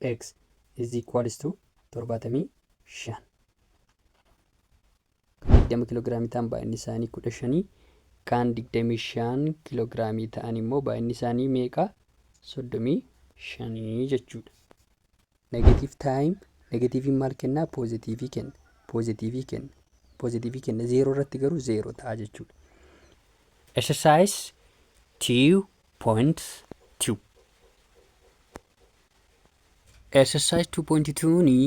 X is equals to 75. Kan 20 kiloogiraamii ta'an baay'inni isaanii 15, kan 25 kiloogiraamii ta'an immoo baay'inni isaanii meeqa? 35 jechuudha. Negative time negatiiviin maal kennaa? Poozitiivii kenna. Poozitiivii kenna. Poozitiivii kenna. Zeeroo irratti garuu zeeroo ta'a jechuudha. Exercise 2.2. Exercise 2.2 ni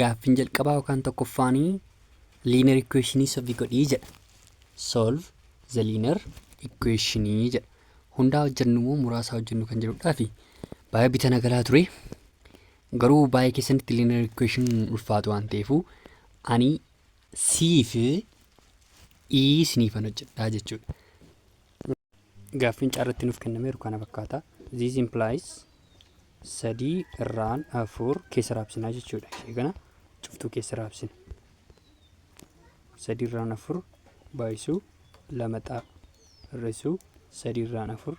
gaaffiin jalqabaa yookaan tokkoffaanii linear equationii solve godhii jedha. Solve the linear equationii jedha. Hundaa hojjennu moo muraasa hojjennu kan jedhudhaa fi baay'ee bitana galaa ture. Garuu baay'ee keessanitti linear equation ulfaatu waan ta'eefu ani C fi E isiniifan hojjedhaa jechuudha. Gaaffiin caarratti nuuf kennameeru kana fakkaata. This implies sadii irraan afur keessa raabsinaa jechuudha. Ishee kana cuftuu keessa raabsina. Sadii irraan afur baay'isuu lama xaa hir'isuu sadii irraan afur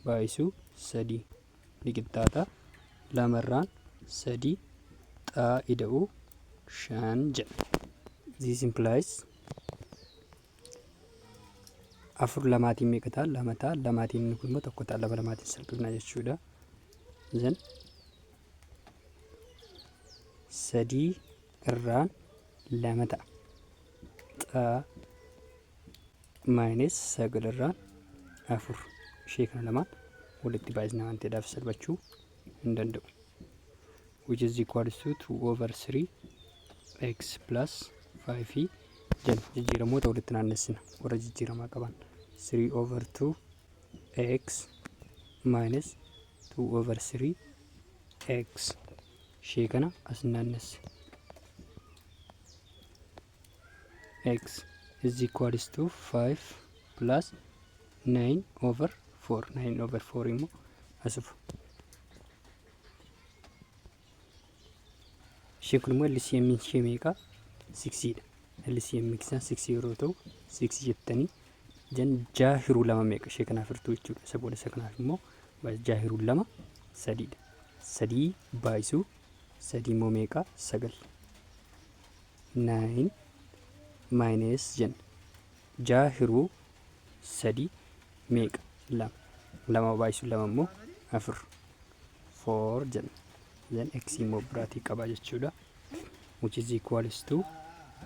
baay'isuu sadii ni qixxaata. Lama irraan sadii xaa ida'uu shan jedha. This implies afur lamaatiin meeqa ta'a? Lama ta'a. Lamaatiin inni kun immoo tokko ta'a. Lama lamaatiin salphifna jechuudha. Then sadii irraan lama ta'a. Xaa minus sagal irraan afur. Ishee kana lamaan walitti baay'isna waan ta'eedhaaf salphachuu hin danda'u. Which is equals to 2 over 3 x plus 5 jenna. Jijjiiramoota walitti naannessina warra jijjiiramaa qaban. 3 over 2 x minus 2 over 3 x, ishee kana as naannesse, x is equals to 5 plus 9 over 4. 9 over 4 immoo asufa. Isheen kun immoo LCM ishee meeqa? 6 dha. LCM isaa 6 yeroo ta'u 6 jettanii jan ja'a hiruu lama meeqa? Ishee kanaaf hirtuu jechuudha. Isa booda isa kanaaf immoo ja'a hiruu lama sadiidha. Sadii baay'isuu sadii immoo meeqa? Sagal. 9 minus jenna. Ja'a hiruu sadii meeqa? Lama. Lama baay'isuu lama immoo afur. 4 jenna. Then x immoo biraatii qaba jechuudha. Which is equals to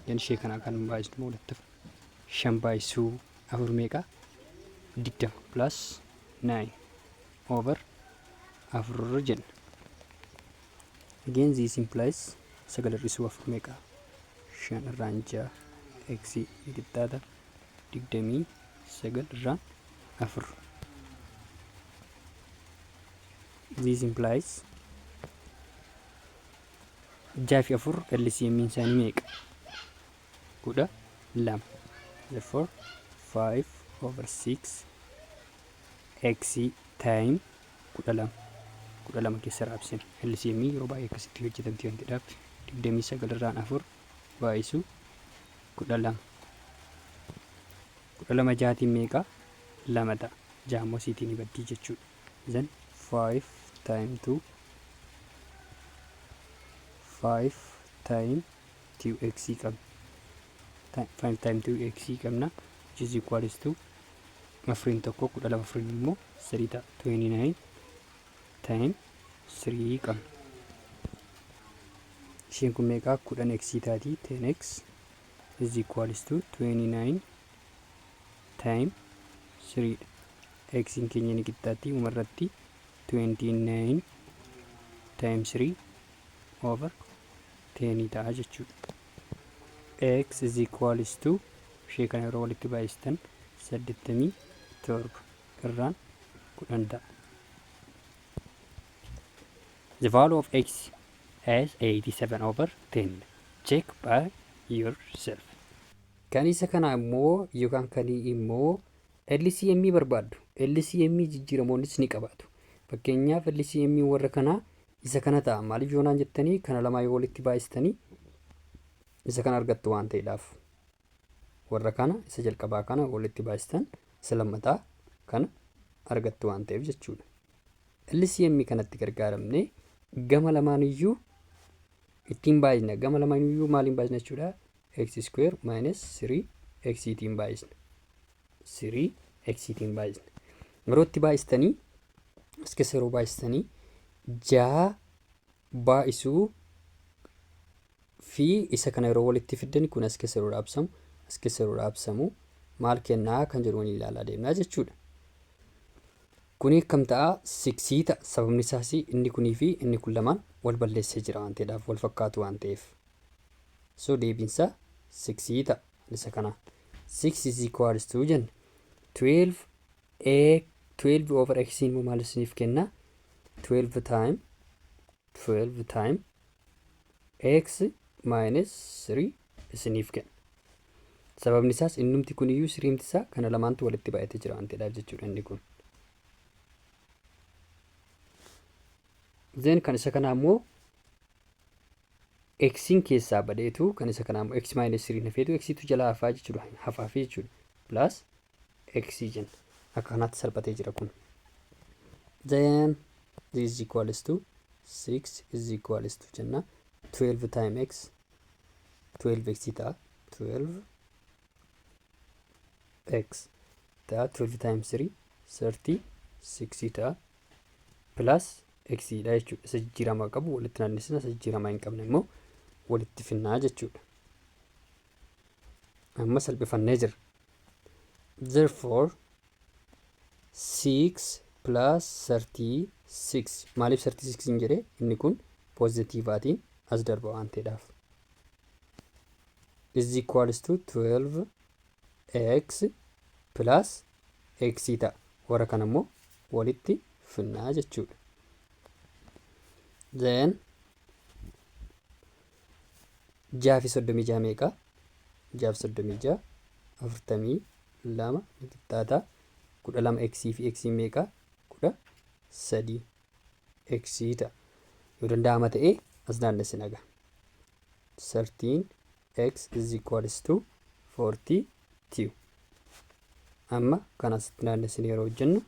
then ishee kana kan baay'isnu immoo walitti shan baay'isuu afur meeqa? 20 plus 9 over afur jenna. Again, this implies sagal hir'isuu afur meeqa? Shan irraan ja'a x qixxaata 29 irraan afur. This implies ja'a fi afur LCM isaanii meeqa? 12. Therefore 5 over 6 x time 12, 12 keessa raabsina. LCM yeroo baay'ee akkasitti hojjetamti waan ta'eedhaaf 29 irraan afur baay'isuu 12. 12 jaatiin meeqa? Lama ta'a. Ja'a immoo siitiin ni baddii jechuudha. Then 5 time 2, 5 time 2x qabna. 5 time 2x qabna, which is equals to afuriin tokko 12, afuriin immoo sadii ta'a. 29 time 3 qabna. Isheen kun meeqa? 10 x taati. 10x is equals to 29 time 3 dha. X keenya ni qixxaatti umarratti 29 times 3 over 10 ta'a jechuudha. X is equals to ishee kana yeroo walitti baay'istan 87 irraan 10 ta'a. The value of x is 87 over 10. Check by yourself. Kan isa kana immoo yookaan kan immoo LCM barbaaddu. LCM jijjiiramoonnis ni qabaatu. Fakkeenyaaf LCM warra kanaa isa kana ta'a. Maaliif yoonaan jettanii, kana lamaa yoo walitti baay'istanii isa kana argattu waan ta'eedhaaf. Warra kana isa jalqabaa kana walitti baay'istan isa lammataa kana argattu waan ta'eef jechuudha. LCM kanatti gargaaramnee Gama lamaaniyyuu ittiin baay'isna. Gama lamaaniyyuu maaliin baay'isna jechuudha? X square minus 3 x ittiin baay'isna. 3 x ittiin baay'isna. Yeroo itti baay'istanii, as keessa yeroo baay'istanii, 6 baay'isuu fi isa kana yeroo walitti fiddan, kun as keessa yeroo dhaabsamu, as keessa yeroo dhaabsamu maal kennaa kan jedhu waliin ilaalaa deemnaa jechuudha. Kuni akkam ta'a? 6 ta'a. Sababni isaas inni kunii fi inni kun lamaan wal balleessee jira waan ta'eedhaaf, wal fakkaatu waan ta'eef. So deebiinsa 6 ta'a isa kana. 6 is equals to jenna. 12 a 12 over x immoo maal isiniif kenna? 12 time 12 time x minus 3 isiniif kenna. Sababni isaas innumti kun iyyuu siriimti isaa kana lamaantu walitti baay'atee jira waan ta'eedhaaf jechuudha inni kun. Then kan isa kanaa immoo x'n keessaa badeetu, kan isa kanaa immoo x minus 3 hafeetu, x'tu jalaa hafaa jechuudha, hafaafii jechuudha, plus x jenna. Akka kanaatti salphatee jira kun. Then this is equals to 6 is equals to jenna, 12 time x, 12 x ta'a, 12 x ta'a, 12 times 3, 36 ta'a, plus x dha jechuudha. Isa jijjiiramaa qabu walitti naannessina, isa jijjiiramaa hin qabne immoo walitti finnaa jechuudha. Amma salphifannee jira. Therefore 6 plus 36, maaliif 36 hin jedhee? Inni kun poozitiivaatiin as darba waan ta'eedhaaf. Is equals to 12 x plus x ta'a. Warra kana immoo walitti finnaa jechuudha. Then 6 fi 36 meeqa? 6 fi 36 42 ni qixxaata. 12 x fi x meeqa? 13 x ta'a. Yoo danda'ama ta'e as naannessina egaa. 13 x is equals to 42. Amma kan asitti naannessine yeroo hojjennu,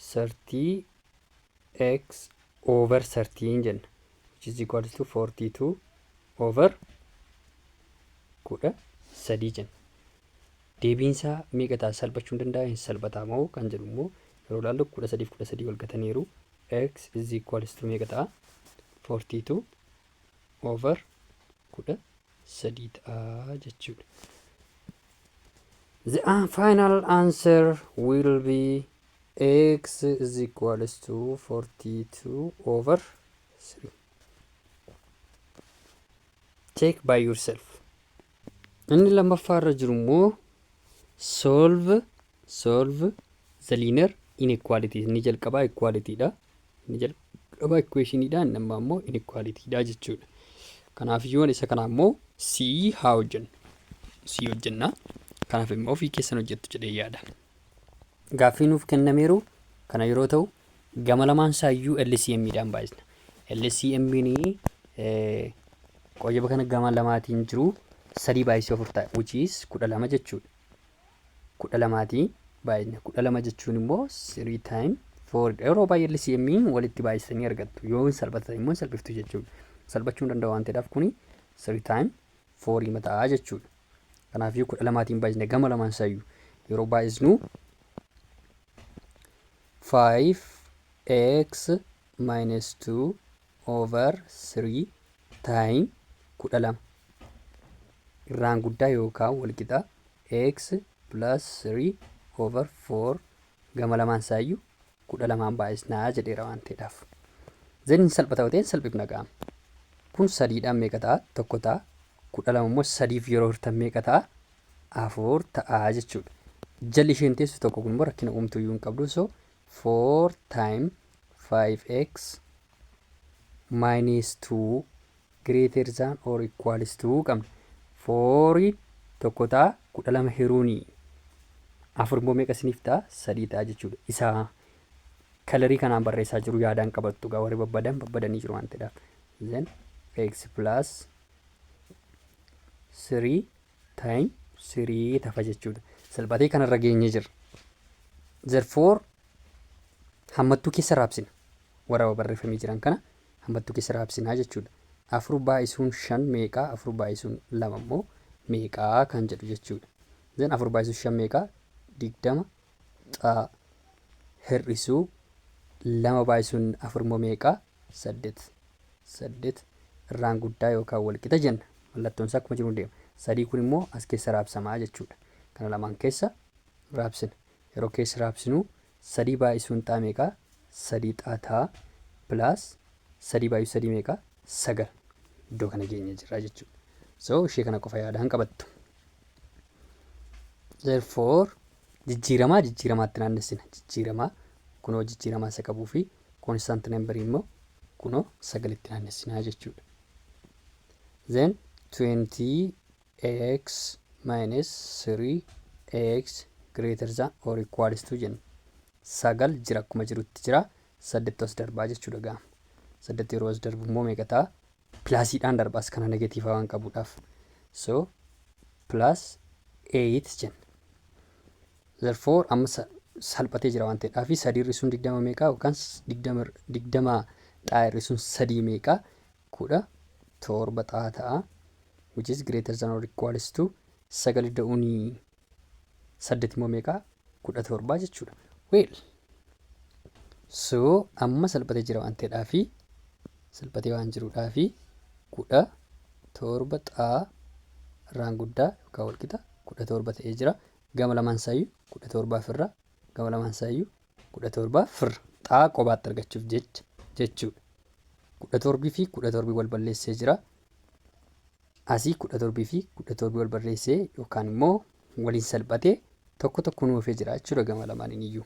30 x over 13 jenna, which is equals to 42 over 13 jenna. Deebiinsaa meeqa ta'a? Salphachuu hin danda'a, hin salphataa moo kan jedhu immoo yeroo ilaallu, 13 fi 13 wal gataniiru. X is equals to meeqa ta'a? 42 over 13 ta'a jechuudha. The final answer will be x is equals to 42 over 3. Check by yourself. Inni lammaffaa irra jiru immoo solve the linear inequality. Inni jalqabaa equality dha. Inni jalqabaa equationidha. Inni ammaa immoo inequality dha jechuudha. Kanaaf iyyuu isa kana immoo C haa hojjennu. C hojjenna. Kanaaf immoo ofii keessan hojjettu jedhee yaada. Gaaffii nuuf kennameeru kana yeroo ta'u, gama lamaan isaayyuu LCM dhaan baay'isna. LCM qoyyaba kana gama lamaatiin jiru sadii baay'isee afur ta'a, which is 12 jechuudha. 12tiin baay'isna. 12 jechuun immoo 3 time 4. Yeroo baay'ee LCM walitti baay'isanii argattu. Yoo hin salphatan immoo hin salphiftu jechuudha. Salphachuu hin danda'u waan ta'eedhaaf, kuni 3 time 4 mataa jechuudha. Kanaafiyyuu 12tiin baay'isne. Gama lamaan isaayyuu yeroo baay'isnu, 5x minus 2 over 3 time 12 irraan guddaa yookaan walqixa x plus 3 over 4. Gama lamaan isaayyuu 12n baay'isnaa jedheera waan ta'eedhaaf. Then hin salphata yoo ta'e salphifna qaama. Kun sadiidhaan meeqa ta'a? Tokko ta'a. 12 immoo sadiif yeroo hirtan meeqa ta'a? Afur ta'a jechuudha. Jalli isheen teessu tokko kun immoo rakkina uumtuu iyyuu hin qabdu. So 4 time 5x minus 2 greater than or equals to qabna. 4 tokko ta'a, 12 hiruuni afur immoo meeqa isiniif ta'a? Sadii ta'a jechuudha. Isa colorii kanaan barreessaa jiru yaadaan qabattu gaa, warri babbadan babbadanii jiru waan ta'eedhaaf. Then x plus 3 time 3 tafa jechuudha. Salphatee kanarra geenyee jirra. Therefore hammattuu keessa raabsina. Warra barreeffamee jiran kana hammattuu keessa raabsinaa jechuudha. Afur baay'isuun shan meeqaa? Afur baay'isuun lama immoo meeqaa kan jedhu jechuudha. Then afur baay'isuun shan meeqaa? 20 xaa hir'isuu lama baay'isuun afur immoo meeqaa? Saddeet. Saddeet irraan guddaa yookaan walqixa jenna. Mallattoon isaa akkuma jiru deema. Sadii kun immoo as keessa raabsamaa jechuudha. Kana lamaan keessa raabsina. Yeroo keessa raabsinu, sadii baay'isuun xaa meeqaa? Sadii xaa ta'a, plus sadii baay'isuu sadii meeqaa? Sagal. Iddoo kana geenya jirra jechuudha. So ishee kana qofa yaadaan qabattu. Therefore, jijjiiramaa jijjiiramaatti naannessina. Jijjiiramaa kunoo jijjiiramaa isa qabuu fi constant number immoo kunoo sagalitti naannessinaa jechuudha. Then 20x minus 3x greater than or equals to jenna. Sagal jira, akkuma jirutti jira. Saddeet as darbaa jechuudha gaama. Saddeet yeroo as darbu immoo meeqa ta'a? Plusiidhaan darbaas kana negative waan qabuudhaaf. So plus 8 jenna. Therefore, amma salphatee jira waan ta'eedhaaf, sadii hir'isuun 20 meeqaa yookaan 20 xaa hir'isuun sadii meeqaa? 17 xaa ta'a. Which is greater than or equals to sagal ida'uun saddeet immoo meeqaa? 17 jechuudha. Well, so amma salphatee jira waan ta'eedhaafi, salphatee waan jiruudhaafi, 17 xaa irraan guddaa yookaan walqixa 17 ta'ee jira. Gama lamaan isaayyuu 17 irra, gama lamaan isaayyuu 17 firra xaa qobaatti argachuuf jecha jechuudha. 17 fi 17 wal balleessee jira. Asii 17 fi 17 wal balleessee yookaan immoo waliin salphatee tokko tokko nu hafee jira jechuudha gama lamaaniin iyyuu.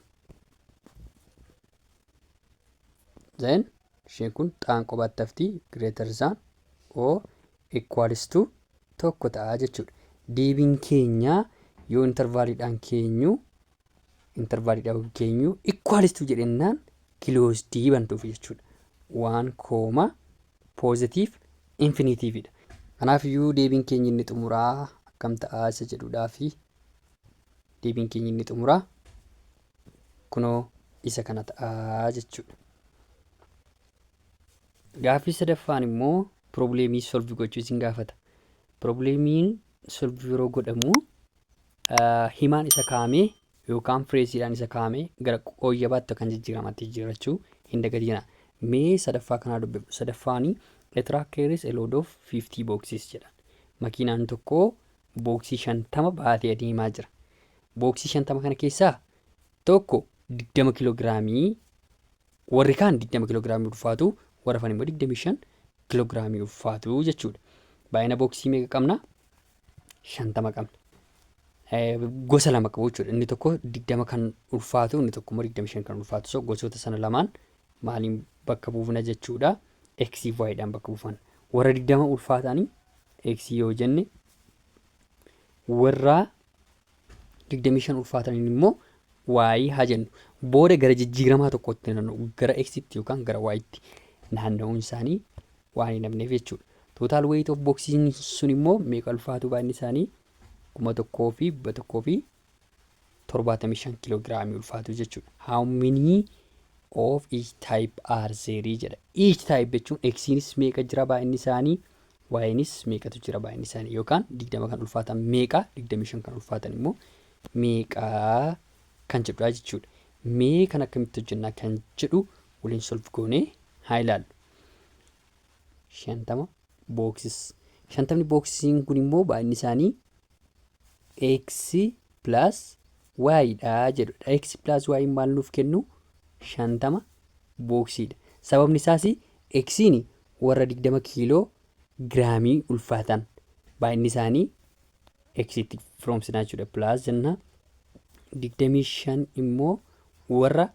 Then isheen kun xaan qobaatti hafti, greater than or equals to tokko ta'a jechuudha. Deebiin keenya yoo intervaliidhaan keenyu, intervaliidhaan keenyu equals to jedhennaan closed bantuuf jechuudha. One comma positive infinitydha. Kanaaf iyyuu deebiin keenya inni xumuraa akkam ta'aa isa jedhudhaa fi deebiin keenya inni xumuraa kunoo isa kana ta'aa jechuudha. Gaaffii sadaffaan immoo problemii solve gochuu isin gaafata. Problemiin solve yeroo godhamu himaan isa kaa'amee yookaan phraseiidhaan isa kaa'amee gara qooyyabaatti kan jijjiiramaatti jijjiirrachuu hin dagatina. Mee sadaffaa kanaa dubbifnu. Sadaffaanii "A truck carries a load of 50 boxes" jedhan. Makiinaan tokko boxii 50 baatee adeemaa jira. Boxii 50 kana keessaa tokko 20 kiloogiraamii, warri kaan 20 kiloogiraamii ulfaatu, warra hafan immoo 25 kiloogiraamii ulfaatu jechuudha. Baay'ina boxii meeqa qabna? 50 qabna. Gosa lama qabu jechuudha. Inni tokko 20 kan ulfaatu, inni tokko immoo 25 kan ulfaatu. So gosoota sana lamaan maaliin bakka buufna jechuudha? X fi Y dhaan bakka buufanna. Warra 20 ulfaatanii X yoo jenne, warra 25 ulfaataniin immoo Y haa jennu. Booda gara jijjiiramaa tokkotti naanna'u, gara X'tti yookaan gara Y'tti naanna'uun isaanii waan hin hafneef jechuudha. Total weight of boxiin sun immoo meeqa ulfaatu baay'inni isaanii? 1175 kiloogiraamii ulfaatu jechuudha. "How many of each type are there?" jedha. Each type jechuun X'nis meeqa jira baay'inni isaanii, Y'nis meeqatu jira baay'inni isaanii, yookaan 20 kan ulfaatan meeqa, 25 kan ulfaatan immoo meeqa kan jedhudha jechuudha. Mee kan akkamitti hojjennaa kan jedhu waliin solve goonee haa ilaallu. 50 boxes. 50ni boxesiin kun immoo baay'inni isaanii X plus Y dha jedhudha. X plus Y maal nuuf kennu? 50 boxiidha. Sababni isaas X'n warra 20 kiiloo giraamii ulfaatan baay'inni isaanii X'tti firoomsinaa jechuudha. Plus jenna, 25 immoo warra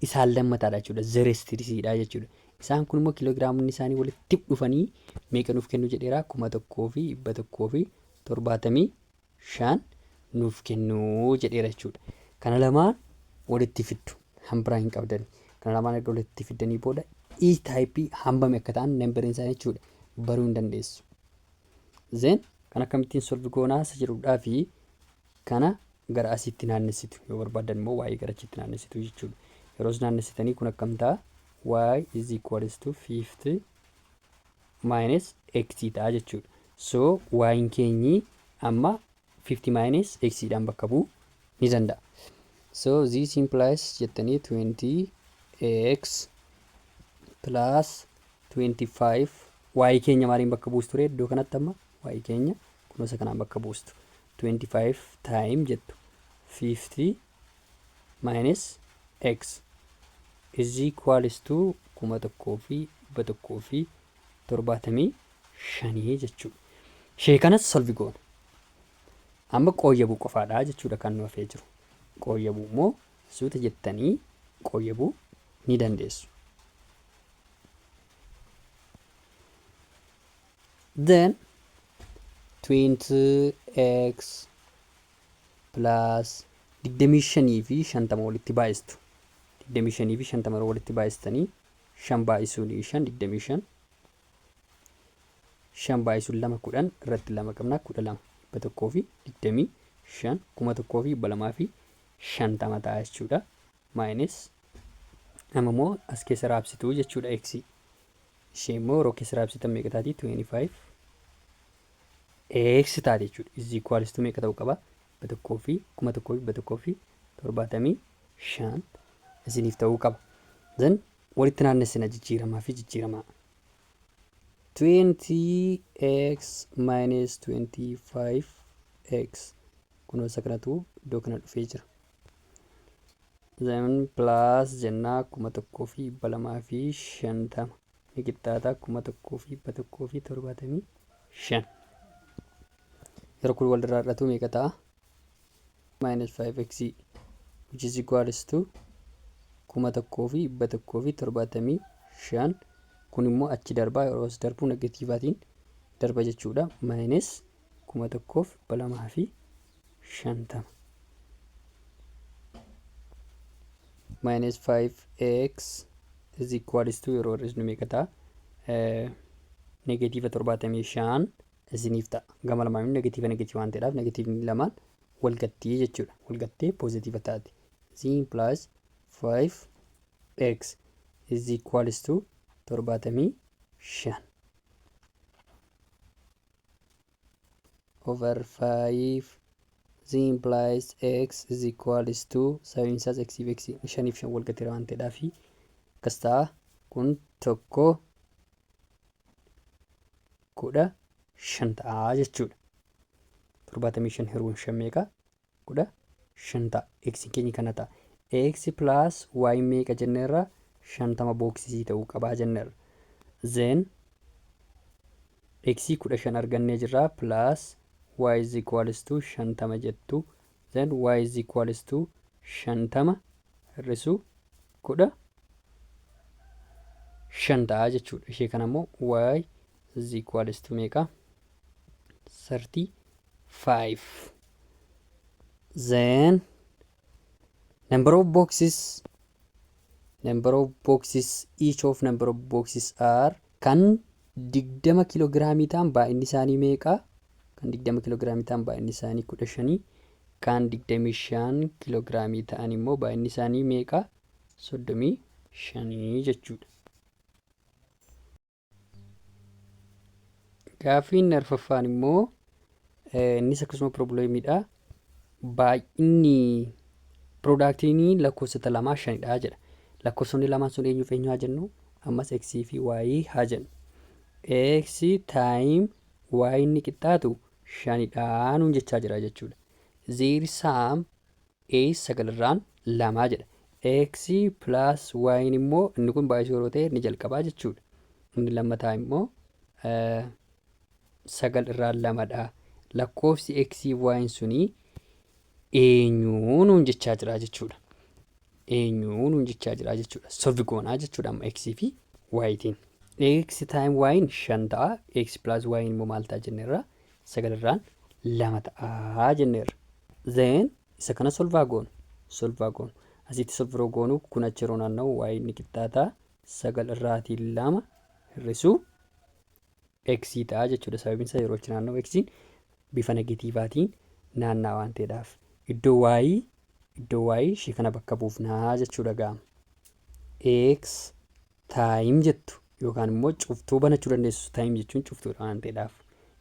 isaan lammataadha jechuudha. The restidha jechuudha. Isaan kun immoo kiiloogiraamonni isaanii walitti dhufanii meeqa nuuf kennu jedheera? 1175 nuuf kennu jedheera jechuudha. Kana lamaan walitti fiddu, hambiraa hin qabdan. Kana lamaan erga walitti fiddanii booda e type hambame akka ta'an numberiin isaanii jechuudha baruu hin dandeessu. Then kan akkamittiin solve goonaa isa jedhudhaa fi kana gara asitti naannessitu, yoo barbaaddan immoo waa'ee gara achitti naannessitu jechuudha. Yeroos naannessitanii kun akkam ta'a? Y is equals to 50 minus x ta'a jechuudha. So y'n keenyi amma 50 minus x dhaan bakka bu'uu ni danda'a. So this implies jettanii 20x plus 25, y keenya maaliin bakka buustu ture iddoo kanatti? Amma y keenya kunuunsa kanaan bakka buustu. 25 time jettu 50 minus x is equals to 1175 jechuudha. Ishee kanas solve goona. Amma qooyyabuu qofaadha jechuudha kan nu hafee jiru. Qooyyabuu immoo suuta jettanii qooyyabuu ni dandeessu. Then 20x plus 25 fi 50 walitti baay'istu. 25 fi 50 yeroo walitti baay'istanii, 5 baay'isuun 5 25, 5 baay'isuun 2 10, irratti 2 qabna, 12, 125, 1250 ta'a jechuudha. Minus, amma immoo as keessa raabsituu jechuudha x. Ishee immoo yeroo keessa raabsitan meeqa taati? 25 x taate jechuudha. Is equals to meeqa ta'uu qaba? Dhibba tokkoo fi 1175 isiniif ta'uu qaba. Then walitti naannessina jijjiiramaa fi jijjiiramaa. 20x minus 25x kunoo isa kanatu iddoo kana dhufee jira. Then plus jennaa, 1250 ni qixxaata 1175. Yeroo kun walirraa hir'atu meeqa ta'a? Minus 5x which is equals to 1175. Kun immoo achi darbaa, yeroo as darbu negatiivaatiin darba jechuudha. Minus 1250 minus 5x is equals to, yeroo hir'isnu meeqa ta'a? Negatiiva 75 isiniif ta'a. Gama lamaanuu negatiiva negatiiva waan ta'eedhaaf negatiivni lamaan wal gattii jechuudha. Wal gattee poozitiiva taati. Z plus 5x is equals to 75 over 5. Z implies x is equals to, sababiin isaas x fi x, shaniif shan wal gateera waan ta'eedhaaf akkas ta'a. Kun tokko 15 ta'a jechuudha. 75 hiruun shan meeqa? 15 ta'a. X keenya kana ta'a. X plus y meeqa jenneerra? 50 boxesii ta'uu qabaa jenneerra. Then x 15 argannee jirra, plus y is equals to 50 jettu. Then y is equals to 50 hir'isuu 15 ta'a jechuudha. Ishee kana immoo y is equals to meeqa? 35. Then number of boxes, each of number of boxes are, kan 20 kiloogiraamii ta'an baay'inni isaanii meeqa? Kan 20 kiloogiraamii ta'an baay'inni isaanii 15, kan 25 kiloogiraamii ta'an immoo baay'inni isaanii meeqa? 35 jechuudha. Gaaffiin arfaffaan immoo innis akkasuma problemiidha. Baay'inni productiin lakkoofsota lamaa shanidha jedha. Lakkoofsonni lamaan sun eenyuuf eenyu haa jennu? Ammas x fi y haa jennu. X time y inni qixxaatu shanidha nuun jechaa jira jechuudha. Their sum is sagalirraan lamaa jedha. X plus y immoo inni kun baay'isuu yeroo ta'e inni jalqabaa jechuudha. Inni lammataa immoo sagal irraan lamadha. Lakkoofsi x fi y sunii eenyu nuun jechaa jira jechuudha. Eenyu nuun jechaa jira jechuudha. Solve goonaa jechuudha amma x fi y tiin. X time y shan ta'a. X plus y immoo maal ta'a jenneerra? Sagalirraan lama ta'a jenneerra. Then isa kana solve goonu. Solve goonu. Asitti solve goonu, kun achi yeroo naanna'u y inni qixxaataa sagal irraatii lama hir'isuu x ta'a jechuudha. Sababiin isaa yeroo achi naanna'u x bifa negatiivaatiin naanna'a waan ta'eedhaaf. Iddoo y ishee kana bakka buufnaa jechuudha gaama. X Time jettu yookaan immoo cuftuu banachuu dandeessu. Time jechuun cuftuudha waan ta'eedhaaf.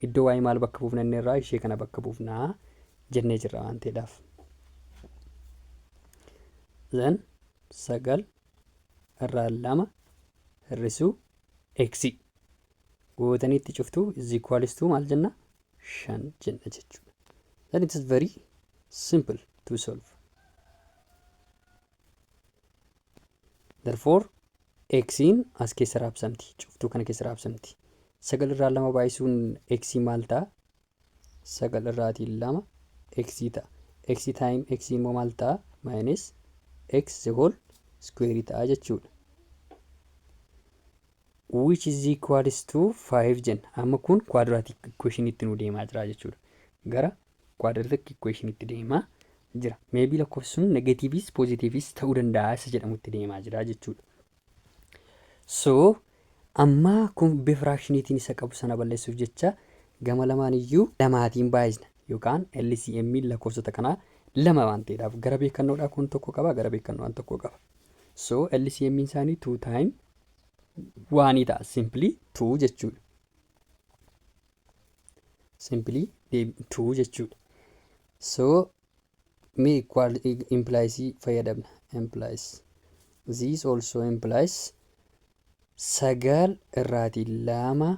Iddoo y maal bakka buufna inni irraa ishee kana bakka buufnaa jennee jirra waan ta'eedhaaf. Then sagal irraa lama hir'isuu x gootanii itti cuftuu is equals to maal jenna? Shan jenna jechuudha. Then it is very simple to solve. Therefore, x'n as keessa raabsamti. Cuftuu kana keessa raabsamti. Sagal irraa lama baay'isuun x maal ta'a? Sagal irraatii lama x ta'a. X time x immoo maal ta'a? Minus x the whole square ta'a jechuudha. Which is equals to 5 jenna. Amma kun quadratic equation itti nu deemaa jira jechuudha. Gara quadratic equation itti deemaa jira. Maybe lakkoofsi sun negatiivis poozitiivis ta'uu danda'a isa jedhamutti deemaa jira jechuudha. So amma kun bifa firaakshiniitiin isa qabu sana balleessuuf jecha gama lamaan iyyuu lamaatiin baay'isna yookaan LCM lakkoofsota kanaa lama waan ta'eedhaaf gara beekannoodhaa kun tokko qaba, gara beekannoodhaan tokko qaba. So LCM isaanii 2 time waanii ta'a, simply 2 jechuudha. Simply 2 jechuudha. So mee equal implies fayyadamna. Implies, this also implies sagal irraatii lama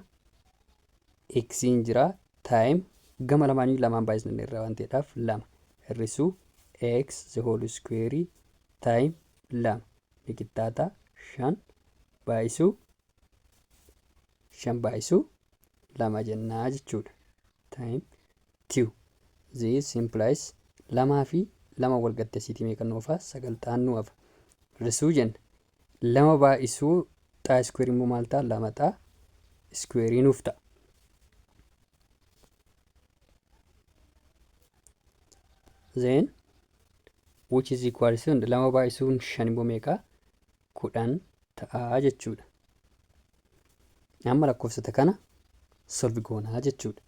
xiin jira, time gama lamaanii lamaan baay'isna irraa waan ta'eedhaaf lama hir'isuu x the whole square time lama ni qixxaata shan baay'isuu shan baay'isuu lama jennaa jechuudha. Time two. This implies lamaa fi lama wal gatte asiitii meeqa nu hafa? Sagal ta'an nu hafa. Hir'isuu jenna. Lama baay'isuu xaa square immoo maal ta'a? Lama xaa square nuuf ta'a. Then which is equal to lama baay'isuun shan immoo meeqa? 10 ta'a jechuudha. Amma lakkoofsota kana solve goonaa jechuudha.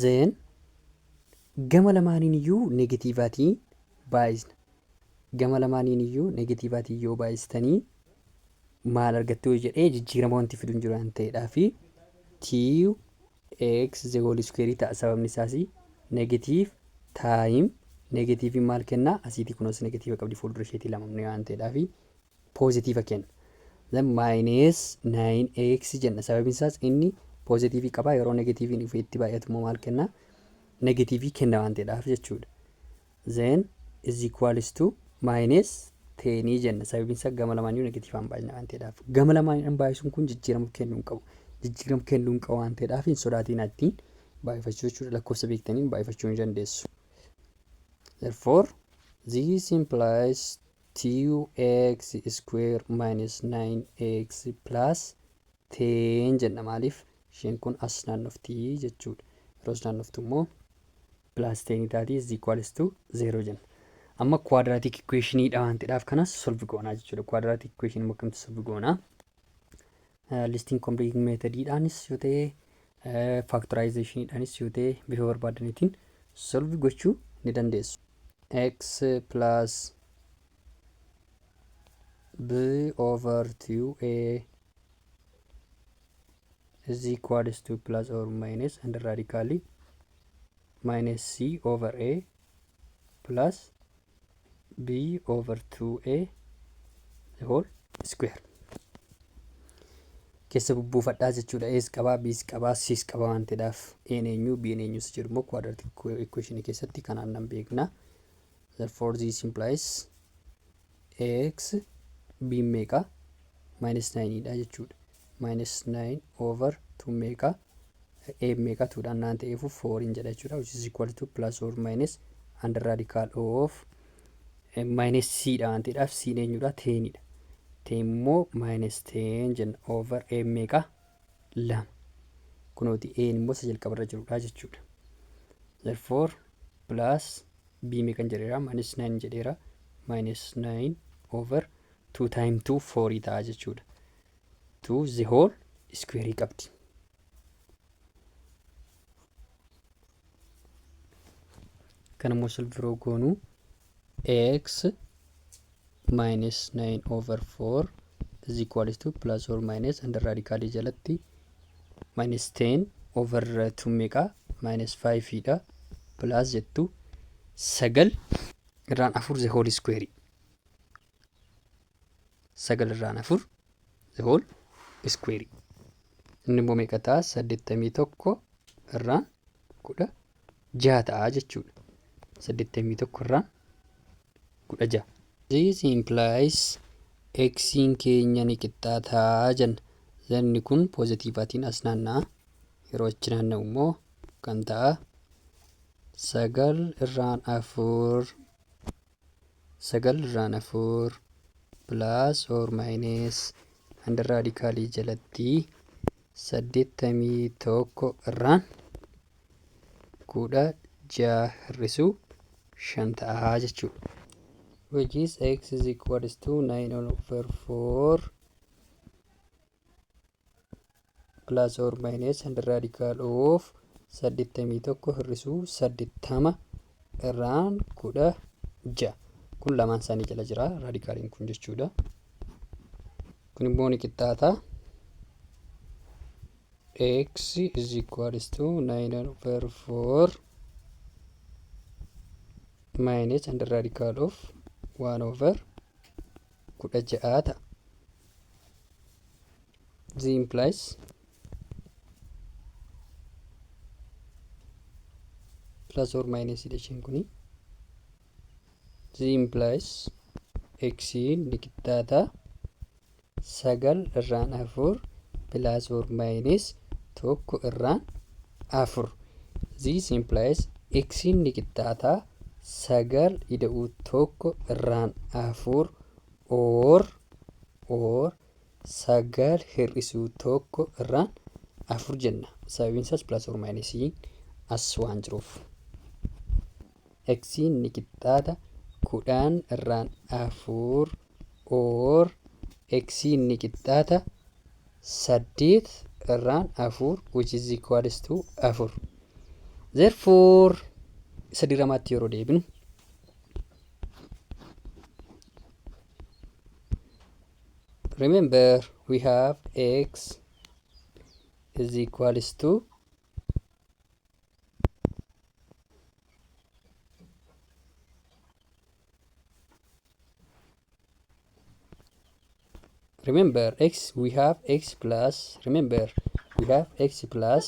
Then gama lamaaniin iyyuu negatiivaatiin baay'isna. Gama lamaaniin iyyuu negatiivaatiin yoo baay'istanii maal argattu jedhee jijjiirama wanti fidu hin jiru waan ta'eedhaa fi two x the whole square ta'a. Sababni isaas negative time negatiiviin maal kennaa? Asiitii kunuunsa negatiiva qabdi, fuuldura isheetii lama waan ta'eedhaa fi poozitiiva kenna. Then minus 9x jenna. Sababni isaas inni poozitiivii qaba, yeroo negatiiviin dhufee itti baay'atu immoo maal kenna? Negatiivii kenna waan ta'eedhaaf jechuudha. Then is equals to minus 10 jenna. Sababni isaa gama lamaaniyyuu negatiivaan baay'ina waan ta'eedhaaf. Gama lamaaniin baay'isuun kun jijjiirama kennuu hin qabu. Jijjiirama kennuu hin qabu waan ta'eedhaaf hin sodaatiin ittiin baay'ifachuu jechuudha. Lakkoofsa beektaniin baay'ifachuu ni dandeessu. Therefore, this implies 2x square minus 9x plus 10 jenna. Maaliif? Isheen kun as naannofti jechuudha. Yeroo as naannoftu immoo plus 10 taati, is equals to 0 jenna. Amma quadratic equationiidha waan ta'eedhaaf kanas solve goonaa jechuudha. Quadratic equation immoo akkamitti solve goonaa? Listing completing methodidhaanis yoo ta'e, factorizationiidhaanis yoo ta'e, bifa barbaadaniitiin solve gochuu ni dandeessu. X plus b over 2a is equals to plus or minus and radically minus c over a plus b over 2a the whole square keessa bubbuufadhaa jechuudha. A's qabaa, B's qabaa, C's qabaa waan ta'eedhaaf A'n eenyu, B'n eenyu isa jedhu immoo quadratic equation keessatti kanaan nan beekna. Therefore, this implies x, b meeqa? Minus 9 dha jechuudha. Minus 9 over 2 meeqa? A meeqa? 2dhaan naan ta'eefu 4 hin jedha jechuudha. Which is equal to plus or minus under radical of minus c dha waan ta'eedhaaf c eenyudha? 10 dha. 10 immoo minus 10 jenna, over a meeqa? Lama. Kunooti a immoo isa jalqabarra jirudha jechuudha. Therefore, plus b meeqan jedheera? Minus 9 jedheera. Minus 9 over 2 time 2 4 ta'a jechuudha. 2 the whole square qabdi. Kan immoo solve goonuu x minus 9 over 4 is equals to plus or minus under radical jalatti minus 10 over 2 meeqa? Minus 5 dha, plus jettu, 9 irraan 4 the whole square, 9 irraan 4 the whole square. Inni immoo meeqa ta'a? 81 irraan 16 ta'a jechuudha. 81 irraan 16. This implies xiin keenya ni qixxaataa jenna. Zanni kun poozitiivaatiin as naanna'a. Yeroo achi naanna'u immoo kan ta'a 9 irraan 4, 9 irraan 4 plus or minus under radicalii jalatti 81 irraan 16 hir'isuu 5 ta'a jechuudha. Which is x is equals to 9 over 4 plus or minus under radical of 81 hir'isuu 80 irraan 16. Kun lamaan isaanii jala jira radicaliin kun jechuudha. Kun immoo ni qixxaata. X is equals to 9 over 4 minus under radical of 1 over 16 ta'a. This implies plus or minus isheen kuni. This implies x ni qixxaata 9 irraan 4 plus or minus 1 irraan 4. This implies x ni qixxaata 9 ida'uu 1 irraan 4 or 9 hir'isuu 1 irraan 4 jenna. Sababiin isaas plus or minus as waan jiruuf. X ni qixxaata 10 irraan 4 or x ni qixxaata 8 irraan 4, which is equals to 4. Therefore, isa diramaatti yeroo deebinu, remember we have x is equals to remember x we have x plus, remember we have x plus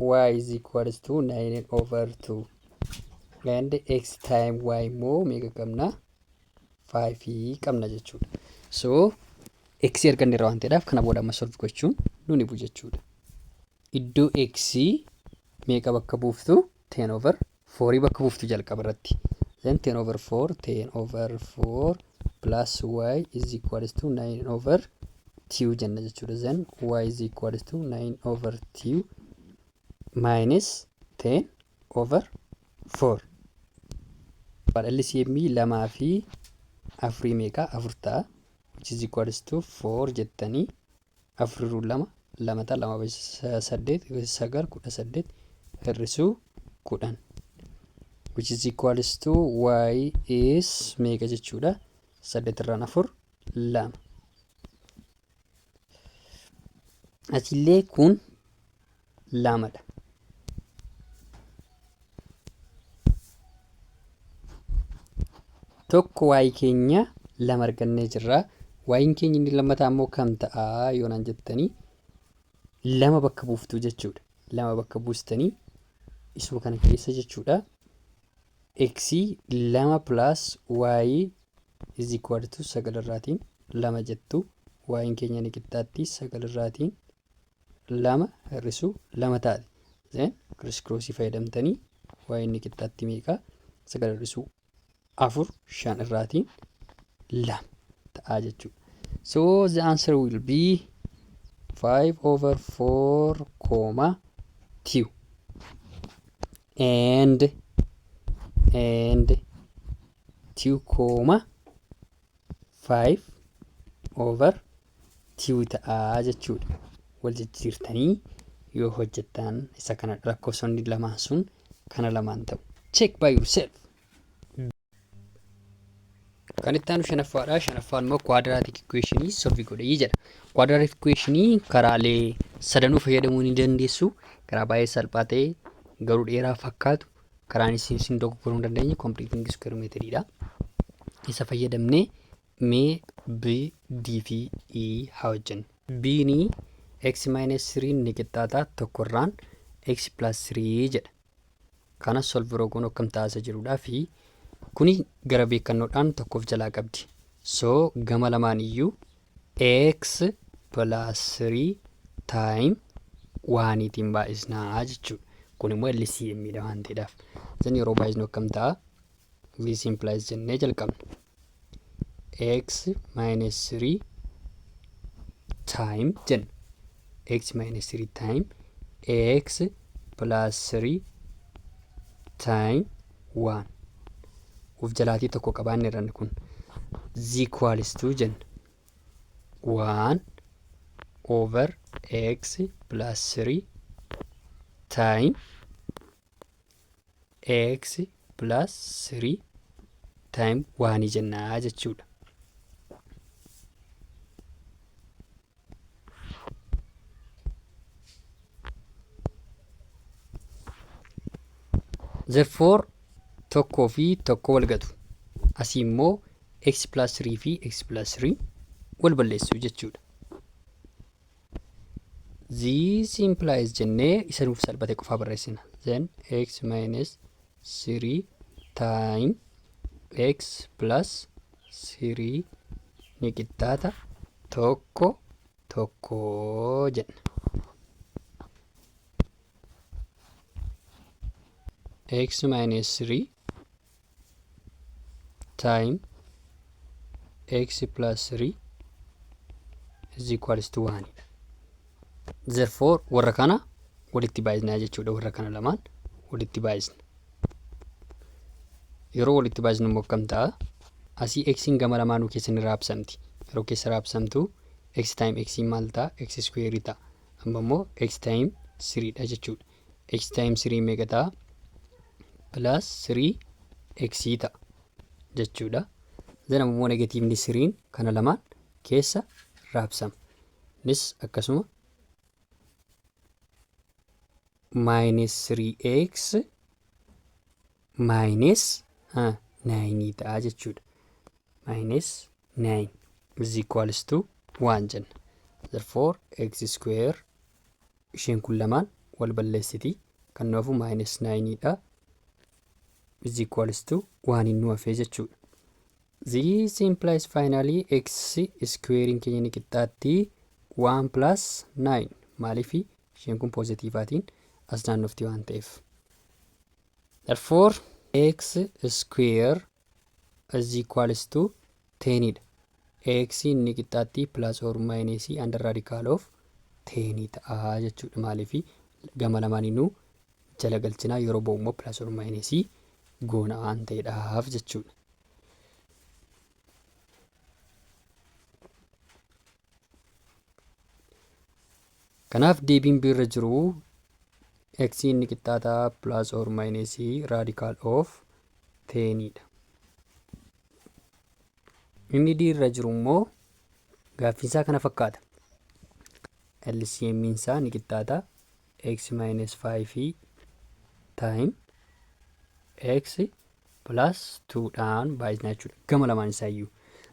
y is equals to 9 over 2 and x time y immoo meeqa qabna? 5 qabna jechuudha. So x arganneerra waan ta'eedhaaf kana booda amma solve gochuun nuni bu jechuudha. Iddoo x meeqa bakka buuftu? 10 over 4 bakka buuftu jalqaba irratti. Then 10 over 4, 10 over 4 plus y is equals to 9 over 2 jenna jechuudha. Then y is equals to 9 over 2 minus 10 over 4. LCM lamaa fi afurii meeqa? Afur ta'a. Which is equals to 4 jettanii afuriruu lama lama ta'a, lama saddeet sagal 18 hir'isuu 10, which is equals to y is meeqa jechuudha? Saddeet irraan afur lama. Achillee kun lamadha. Tokko y keenya lama argannee jirra. Y'n keenya inni lammataa immoo kam ta'a yoo naan jettanii, lama bakka buuftuu jechuudha. Lama bakka buustanii isuma kana keessa jechuudha. X lama plus y is equal to sagal irraatiin lama jettu. Y'n keenya ni qixxaatti sagal irraatiin lama hir'isuu lama taate. Then criss crossii fayyadamtanii y inni qixxaatti meeqa? Sagal hir'isuu afur shan irraatiin lama ta'aa jechuudha. So the answer will be 5 over 4 comma 2 and 2 comma 5 over 2 ta'aa jechuudha. Wal jijjiirtanii yoo hojjettan isa kana lakkoofsonni lamaan sun kana lamaan ta'u. Check by yourself. Kan itti aanu shanaffaadha. Shanaffaan immoo quadratic equationii solve godhii jedha. Quadratic equationii karaalee sadanuu fayyadamuu ni dandeessu. Karaa baay'ee salphaa ta'e garuu dheeraa fakkaatu, karaan isin dogoggoruu hin dandeenye completing square methodidha. Isa fayyadamnee mee B, D fi E haa hojjennu. B ni x minus 3 ni qixxaataa tokkorraan x plus 3 jedha. Kana solve yeroo goonu akkam taasisa jedhudhaa fi kuni gara beekannoodhaan tokkoof jalaa qabdi. So gama lamaan iyyuu x plus 3 time oneiitiin baay'isnaa jechuudha. Kun immoo LCM dha waan ta'eedhaaf. Isin yeroo baay'isnu akkam ta'a? This implies jennee jalqabna. X minus 3 time jenna. X minus 3 time x plus 3 time 1. Uf jalaatii tokko qabaanne irranni kun. Is equals to jenna. 1 over x plus 3 time x plus 3 time 1 jennaa jechuudha. Therefore, tokkoo fi tokko wal gatu. Asii immoo x plus 3 fi x plus 3 wal balleessu jechuudha. This implies jennee isa nuuf salphate qofaa barreessina. Then x minus 3 time x plus 3 ni qixxaata tokko tokko jenna. X minus 3 time x plus 3 is equals to 1 dha. Therefore, warra kana walitti baay'isnaa jechuudha. Warra kana lamaan walitti baay'isna. Yeroo walitti baay'isnu immoo akkam ta'a? Asii x'n gama lamaanuu keessa ni raabsamti. Yeroo keessa raabsamtu x time x maal ta'a? X square ta'a. Amma immoo x time 3 dha jechuudha. X time 3 meeqa ta'a? Plus 3 x ta'a jechuudha. Then ammoo negativeni 3 kana lamaan keessa raabsama. Innis akkasuma minus 3x minus 9 ta'a jechuudha. Minus 9 is equals to 1 jenna. Therefore, x square, isheen kun lamaan wal balleessiti. Kan nu hafu minus 9 dha. Is equals to 1 nu hafee jechuudha. This implies finally x squarein keenya ni qixxaatti 1 plus 9, maaliifi isheen kun positiveaatiin as naannofti waan ta'eef. Therefore, x square is equals to 10 dha. X inni qixxaatti plus or minus under radical of 10 ta'a jechuudha. Maaliifi gama lamaaniinuu jala galchinaa, yeroo ba'u immoo plus or minus goona waan ta'eedhaaf jechuudha. Kanaaf deebiin biirra jiru x inni qixxaataa plus or minus radical of 10 dha. Inni D irra jiru immoo gaaffiinsaa kana fakkaata. LCM isaa ni qixxaata x minus 5 time x plus 2 dhaan baay'isna jechuudha. Gama lamaan isaa iyyuu.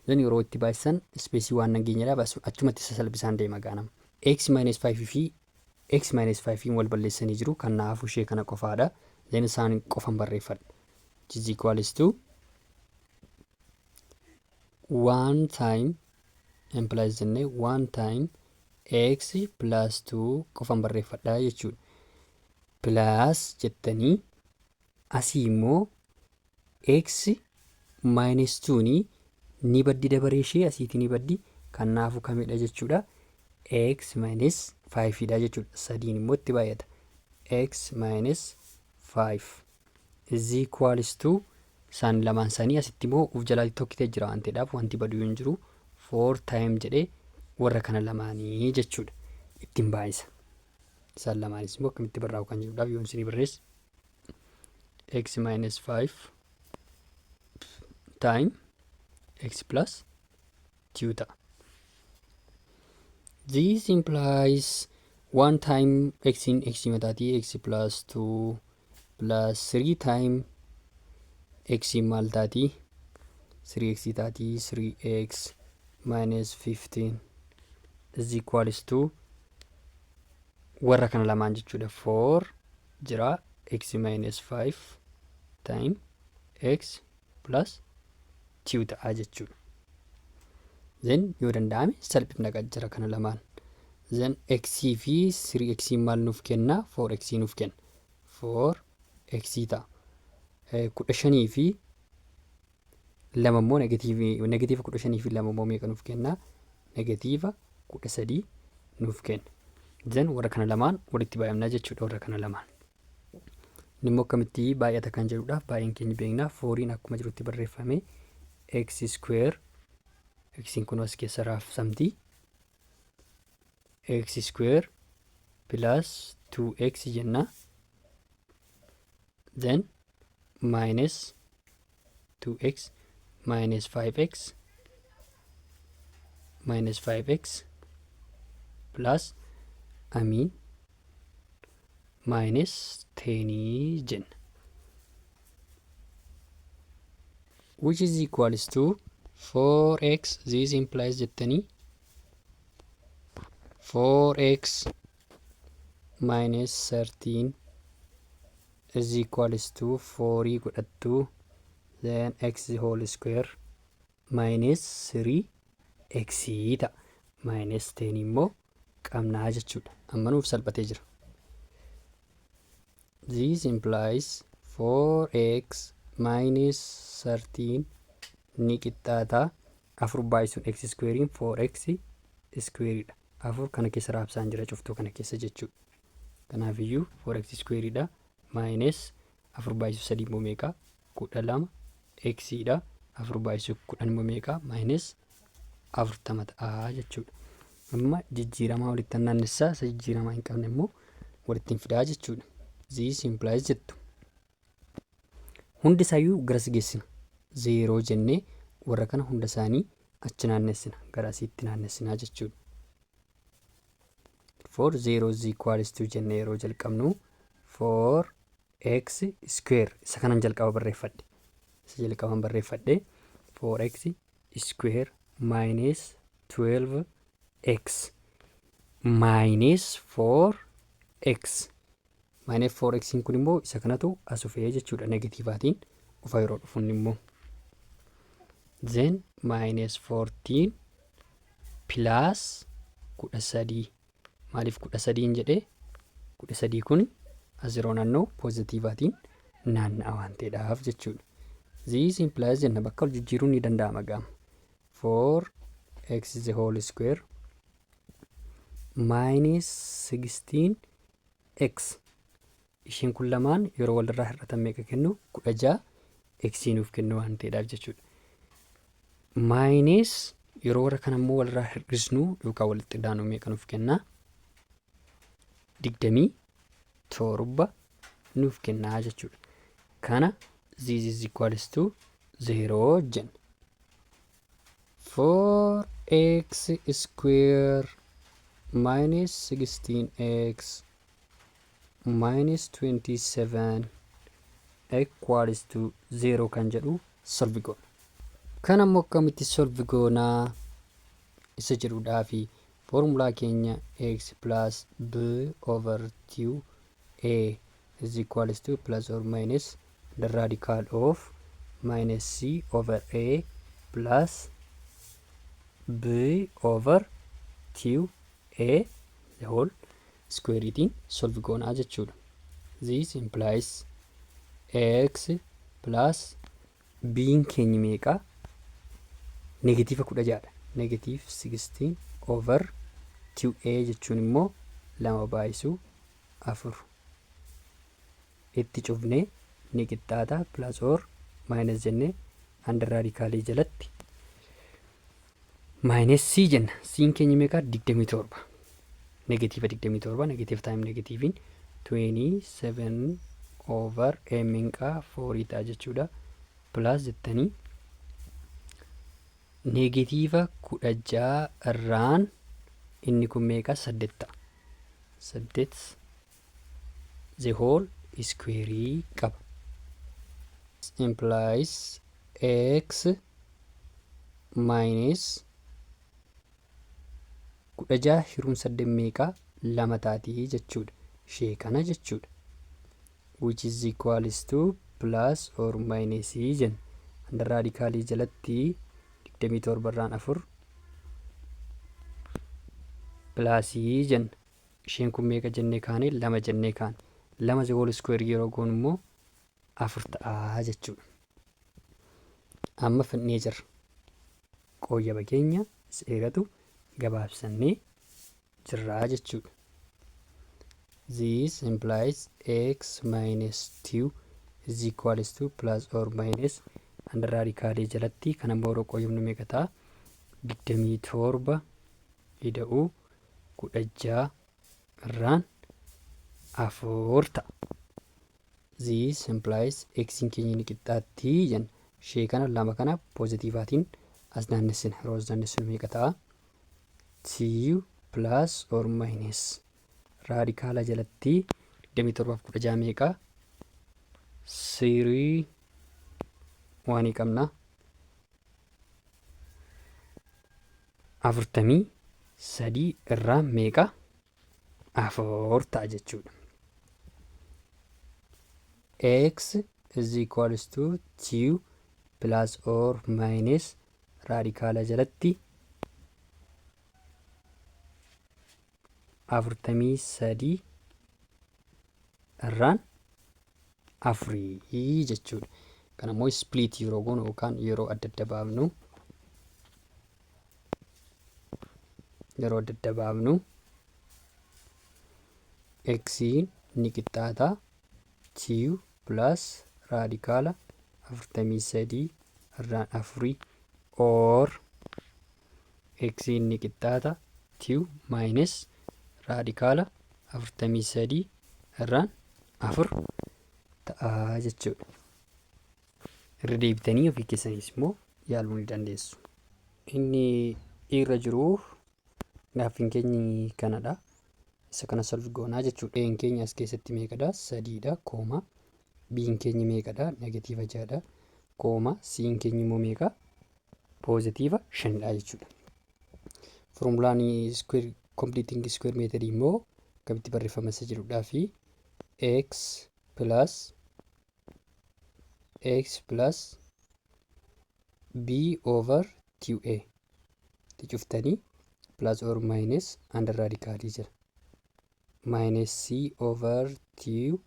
Then yeroo itti baay'isan spaceii waan nageenyadhaaf achumatti isa salphisaan deema gaanama. X minus 5 fi x minus 5 wal balleessanii jiru. Kan naafu ishee kana qofaadha. Then isaan qofan barreeffadha. Which is equals to 1 time implies jennee 1 time x plus 2 qofan barreeffadha jechuudha. Plus jettanii asii immoo x minus 2 ni baddi, dabaree ishee asiitii ni baddi, kanaafu kamidha jechuudha? X minus 5 dha jechuudha. Sadiin immoo itti baay'ata. X minus 5 is equals to isaan lamaan isaanii asitti immoo uf jalaatti tokkitee jira waan ta'eedhaaf wanti baduu hin jiru, 4 time jedhee warra kana lamaanii jechuudha. Ittiin baay'isa. Isaan lamaanis immoo akkamitti barraa'u kan jedhuudhaaf yoon isinii barreesse, x minus 5 time x plus 2 ta'a. This implies 1 time x in x mataatii x plus 2 plus 3 time x maal taatii? 3x taatii. 3x minus 15 is equals to warra kana lamaan jechuudha. 4 jira, x minus 5 time x plus 2 ta'a jechuudha. Then yoo danda'ame salphifna jira kana lamaan. Then x fi 3x maal nuuf kenna? 4x nuuf kenna. 4x ta'a. 15 fi lama immoo negative 15 fi lama immoo meeqa nuuf kenna? Negative 13 nuuf kenna. Then warra kana lamaan walitti baay'ifnaa jechuudha, warra kana lamaan. Inni immoo akkamitti baay'ata kan jedhudhaaf baay'een keenya beekna. Fouriin akkuma jirutti barreeffame, x square, x'n kun as keessa raabsamti. X square plus 2x jenna. Then minus 2x minus 5x minus 5x plus, I mean, minus 10 jenna. Which is equals to 4x. This implies jettanii 4x minus 13 is equals to 4 godhattu, then x whole square minus 3 x ta'a. Minus 10 immoo qabnaa jechuudha. Amma nuuf salphatee jira. This implies 4x minus 13 ni qixxaata afur baay'isuun x squarein 4x squareidha. Afur kana keessa raabsaan jira, cuftuu kana keessa jechuudha. Kanaafiyyuu 4x squareidha. Minus afur baay'isuu sadii immoo meeqa? 12 x dha. Afur baay'isuu 10 immoo meeqa? Minus 40 ta'a jechuudha. Amma jijjiiramaa walitti naannessaa, isa jijjiiramaa hin qabne immoo walitti hin fidaa jechuudha. This implies jettu. Hundi isaayyuu garas geessina. Zeeroo jennee warra kana hunda isaanii achi naannessina. Gara asiitti naannessinaa jechuudha. For 0 is equals to jennee yeroo jalqabnu, 4 x square isa kanan jalqaba barreeffadhe. Isa jalqaban barreeffadhe, 4x square minus 12x minus 4x. Minus 4x kun immoo isa kanatu as dhufee jechuudha, negatiivaatiin dhufa yeroo dhufuun immoo. Then minus 14 plus 13. Maaliif 13 jedhee? 13 kun as yeroo naanna'u poozitiivaatiin naanna'a waan ta'eedhaaf jechuudha. This implies jenna, bakka wal jijjiiruun ni danda'ama gaama. 4 x the whole square minus 16 x, isheen kun lamaan yeroo walirraa hir'atan meeqa kennu? 16 x nuuf kennu waan ta'eedhaaf jechuudha. Minus yeroo warra kana immoo walirraa hir'isnu yookaan walitti daanu meeqa nuuf kenna? 27 nuuf kennaa jechuudha. Kana this is equals to 0 jenna. 4x square minus 16x minus 27 equals to 0 kan jedhu solve goona. Kan ammoo akkamitti solve goonaa isa jedhudhaa fi foormulaa keenya x plus b over 2 a is equals to plus or minus the radical of minus c over a plus b over 2 a the whole square'itiin solve goonaa jechuudha. This implies x plus b'n keenya meeqa? Negative 16dha. Negative 16 over 2a jechuun immoo lama baay'isuu afur. Itti cufnee ni qixxaata plus or minus jennee under radicalii jalatti minus c jenna. C'n keenya meeqa? 27. Negative 27, negative time negatiiviin 27 over a meeqa? 4 ta'a jechuudha. Plus jettanii Negative 16 irraan inni kun meeqa? Saddeet ta'a. Saddeet the whole square qaba. Implies x minus 16 hiruun saddeet meeqa? Lama taatii jechuudha. Ishee kana jechuudha. Which is equals to plus or minus jenna. Under radicalii jalatti 27 irraan 4 plusii jenna. Isheen kun meeqa jennee kaane? Lama jennee kaane. Lama the whole square yeroo goonu immoo afur ta'aa jechuudha. Amma fidnee jirra. Qooyyaba keenya seeratu gabaabsannee jirraa jechuudha. This implies x minus 2 is equals to plus or minus under radicalii jalatti kan ammoo yeroo qooyyabnu meeqa ta'a? 27 ida'uu 16 irraan afur ta'a. This implies x keenya ni qixxaatti jenna. Ishee kana lama kana positiveaatiin as naannessina. Yeroo as naannessinu meeqa ta'a? 2 plus or minus radicala jalatti 27 16 meeqa? Three waanii qabna. 43 irraa meeqa? Afur ta'a jechuudha. X is equals to 2 plus or minus radicala jalatti 43 irraan afurii jechuudha. Kan ammoo split yeroo goonu yookaan yeroo adda adda baafnu, yeroo adda adda baafnu, x ni qixxaata 2 plus radicala 43 irraan afurii or x ni qixxaata 2 minus radicala 43 irraan afur ta'a jechuudha. Irra deebitanii ofii keessanis immoo yaaluu ni dandeessu. Inni irra jiru gaaffiin keenyi kanadha. Isa kana solve goonaa jechuudha. A'n keenya as keessatti meeqadha? Sadiidha, comma. B'n keenya meeqadha? Negative ja'adha. Comma. C'n keenya immoo meeqa? Positive shanidha jechuudha. Formulaan square completing square method immoo akkamitti barreeffama isa jedhudhaa fi x plus b over 2a itti cuftanii plus or minus under radicalii jira. Minus c over 2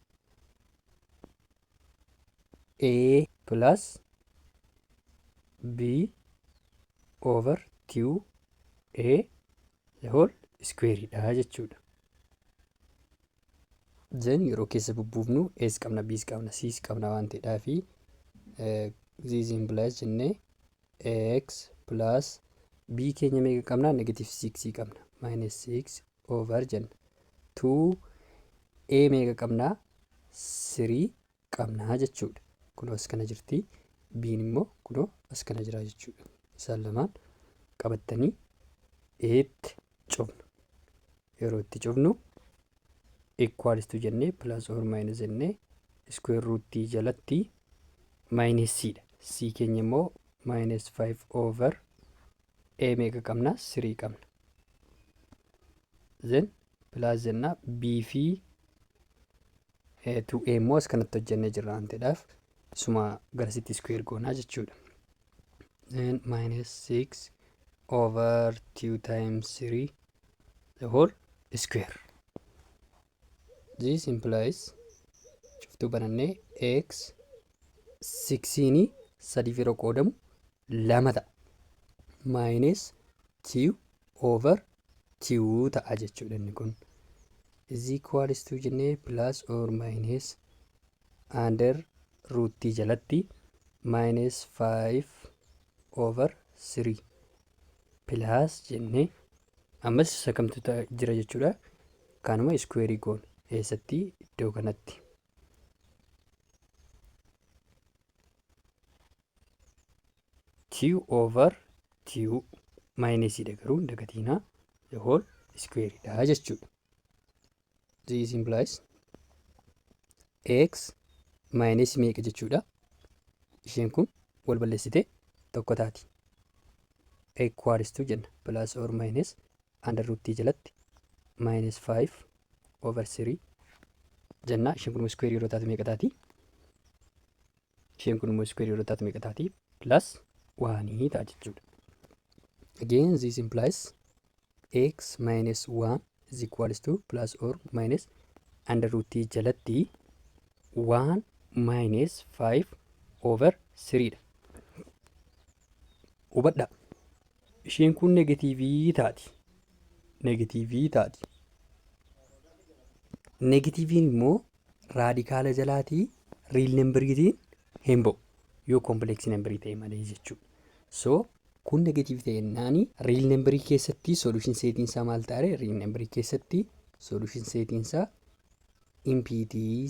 a plus b over 2 a the whole square dha jechuudha. Then yeroo keessa bubbuufnu A's qabna, B's qabna, C's qabna waan ta'eedhaa fi this implies jennee x plus b keenya meeqa qabna? Negative 6 qabna, minus 6 over jenna, 2 a meeqa qabna? 3 qabna jechuudha. Kunoo as kana jirti. B'n immoo kunoo as kana jira jechuudha. Isaan lamaan qabattanii eetti cufna. Yeroo itti cufnu equals to jennee plus or minus jennee square root jalatti minus c dha. C keenya immoo minus 5 over a meeqa qabna? 3 qabna. Then plus jenna, b fi 2a immoo as kanatti hojjennee jirra waan ta'eedhaaf isuma garasitti square goonaa jechuudha. Then minus 6 over 2 times 3 the whole square. This implies cuftuu banannee x 16 sadiif yeroo qoodamu lama ta'a. Minus 2 over 2 ta'a jechuudha inni kun. Is equals to jennee plus or minus under rootii jalatti minus 5 over 3 plus jennee ammas isa kamtu jira jechuudha. Kanuma square goona. Eessatti? Iddoo kanatti. 2 over 2 minusiidha garuu hin dagatiinaa, the whole squareidha jechuudha. This implies x minus meeqa jechuudha? Isheen kun wal balleessite tokko taati. Equals to jenna, plus or minus under root jalatti minus 5 over 3 jenna. Isheen kun immoo square yeroo taatu meeqa taati? Isheen kun immoo square yeroo taatu meeqa taati? Plus 1 ta'a jechuudha. Again, this implies x minus 1 is equals to plus or minus under root jalatti 1 minus 5 over 3 dha. Hubadhaa. Isheen kun negatiivii taati. Negatiivii taati. Negatiiviin immoo raadikaala jalaatii real numberiitiin hin ba'u, yoo complex numberii ta'e malee jechuudha. So kun negatiivii ta'e jennaani, real numberii keessatti solution setiin isaa maal ta'a? Real numberii keessatti solution setiin isaa empty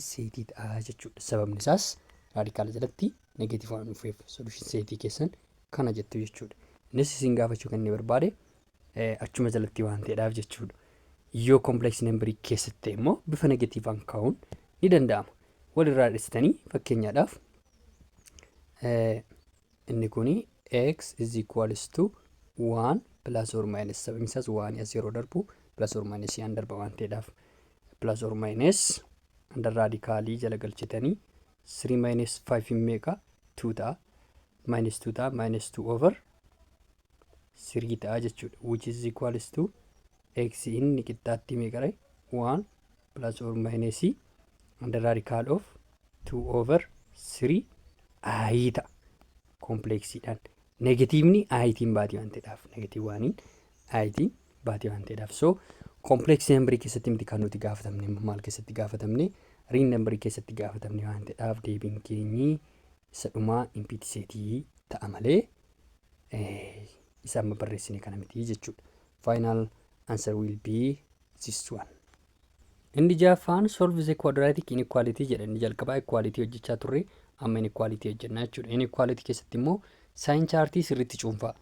setii ta'a jechuudha. Sababni isaas raadikaala jalatti negatiivii waan dhufeef solution setii keessan kana jettu jechuudha. Innis isin gaafachuu kan inni barbaade achuma jalatti waan ta'eedhaaf jechuudha. Yoo complex numberii keessatti ta'e immoo bifa negatiivaan kaa'uun ni danda'ama. Walirraa dhistanii, fakkeenyaadhaaf, inni kuni x is equals to 1 plus or minus, sababni isaas waan as yeroo darbu plus or minus yaan darba waan ta'eedhaaf, plus or minus under radicalii jala galchitanii 3 minus 5 meeqa? 2 ta'a, minus 2 ta'a, minus 2 over 3 ta'a jechuudha, which is equals to x inni qixxaatti meeqa? 1 plus or minus under radical of 2 over 3 i ta'a. Complexiidhaan negatiivni itiin baatii waan ta'eedhaaf, negative oneiin itiin baatii waan ta'eedhaaf. So complex numberii keessatti miti kan nuti gaafatamne. Maal keessatti gaafatamne? Real numberii keessatti gaafatamne waan ta'eedhaaf, deebiin keenyi isa dhumaa empty setii ta'a malee isa amma barreessine kana miti jechuudha. Final answer will be this one. Inni ja'affaan "Solve the quadratic inequality" jedha. Inni jalqabaa equality hojjechaa turre, amma inequality hojjennaa jechuudha. Inequality keessatti immoo sign chartii sirriitti cuunfaa.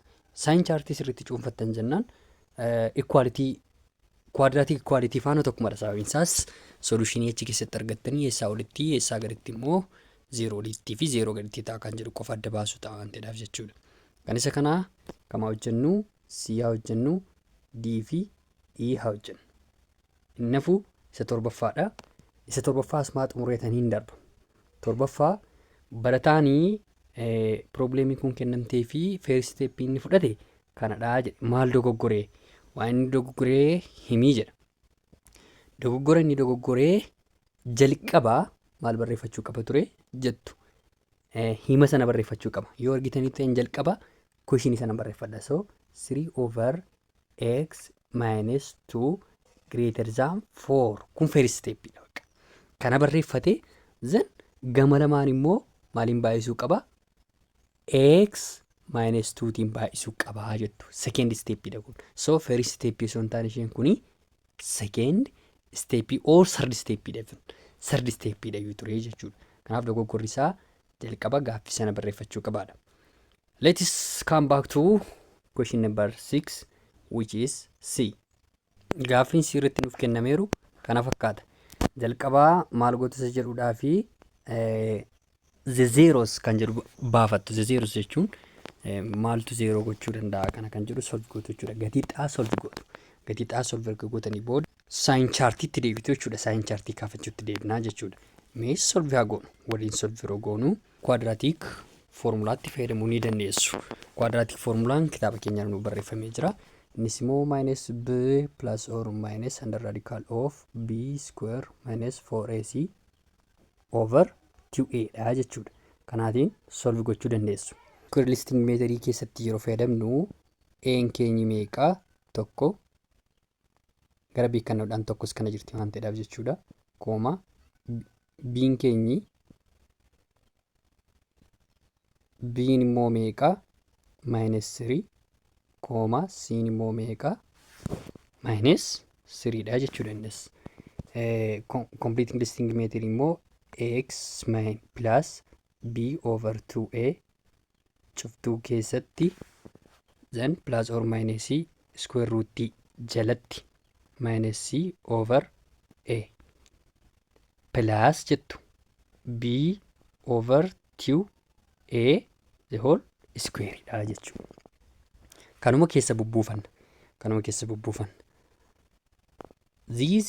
Sign chartii sirriitti cuunfattan jennaan equality quadratic equality faana tokkumadha. Sababiin isaas solutionii achi keessatti argattanii eessaa olitti, eessaa gaditti immoo zeeroo olitti fi zeeroo gaditti ta'a kan jedhu qofa adda baasu ta'a waan ta'eedhaaf jechuudha. Kan isa kanaa kamaa hojjennu? C haa hojjennu, D fi E haa hojjennu. Innafuu isa torbaffaadha. Isa torbaffaa asumaa xumureetanii hin darba. Torbaffaa barataanii problemii kun kennamtee fi first stepii inni fudhate kanadhaa jedhe. Maal dogoggoree? Waan inni dogoggoree himii jedha. Dogoggora inni dogoggoree jalqabaa maal barreeffachuu qaba ture jettu? Hima sana barreeffachuu qaba. Yoo argitanii ta'an, jalqaba questionii sana barreeffadha. So 3 over x minus 2 greater than 4 kun first stepidha. Kana barreeffate, then gama lamaan immoo maaliin baay'isuu qaba? X minus 2tiin baay'isuu qabaa jettu. Second stepidha kun. So first step osoo hin taane, isheen kuni second step or third stepidha. Third stepidha iyyuu ture jechuudha. Kanaaf dogoggorri isaa jalqaba gaaffii sana barreeffachuu qabaadha. Let us come back to question number 6, which is C. Gaaffiin C irratti nuuf kennameeru kana fakkaata. Jalqabaa maal goota isa jedhuudhaa fi the zeros kan jedhu baafattu. The zeros jechuun maaltu zeeroo gochuu danda'a kana kan jedhu solve gootu jechuudha. Gatii xaa solve gootu. Gatii xaa solve erga gootanii booda sign chartiitti deebitu jechuudha. Sign chartii kaafachuutti deebinaa jechuudha. Mee solve haa goonu. Waliin solve yeroo goonu quadratic formulaatti fayyadamuu ni dandeessu. Quadratic formulaan kitaaba keenyaan nu barreeffamee jira. Innis immoo minus b plus or minus under radical of b square minus 4ac over 2a dha jechuudha. Kanaatiin solve gochuu dandeessu. Listing methodii keessatti yeroo fayyadamnu een keenyi meeqaa? Tokko gara beekannoodhaan tokkos kana jirti waan ta'eedhaaf jechuudha. Comma, biin keenyi, biin immoo meeqaa? Minus 3, comma, siin immoo meeqaa? Minus 3dha jechuudha innis. Completing listing method immoo x plus b over 2a cuftuu keessatti Then plus or minus square root jalatti minus c over a plus jettu b over 2 a the whole square dha jechuudha. Kanuma keessa bubbuufanna. Kanuma keessa bubbuufanna. This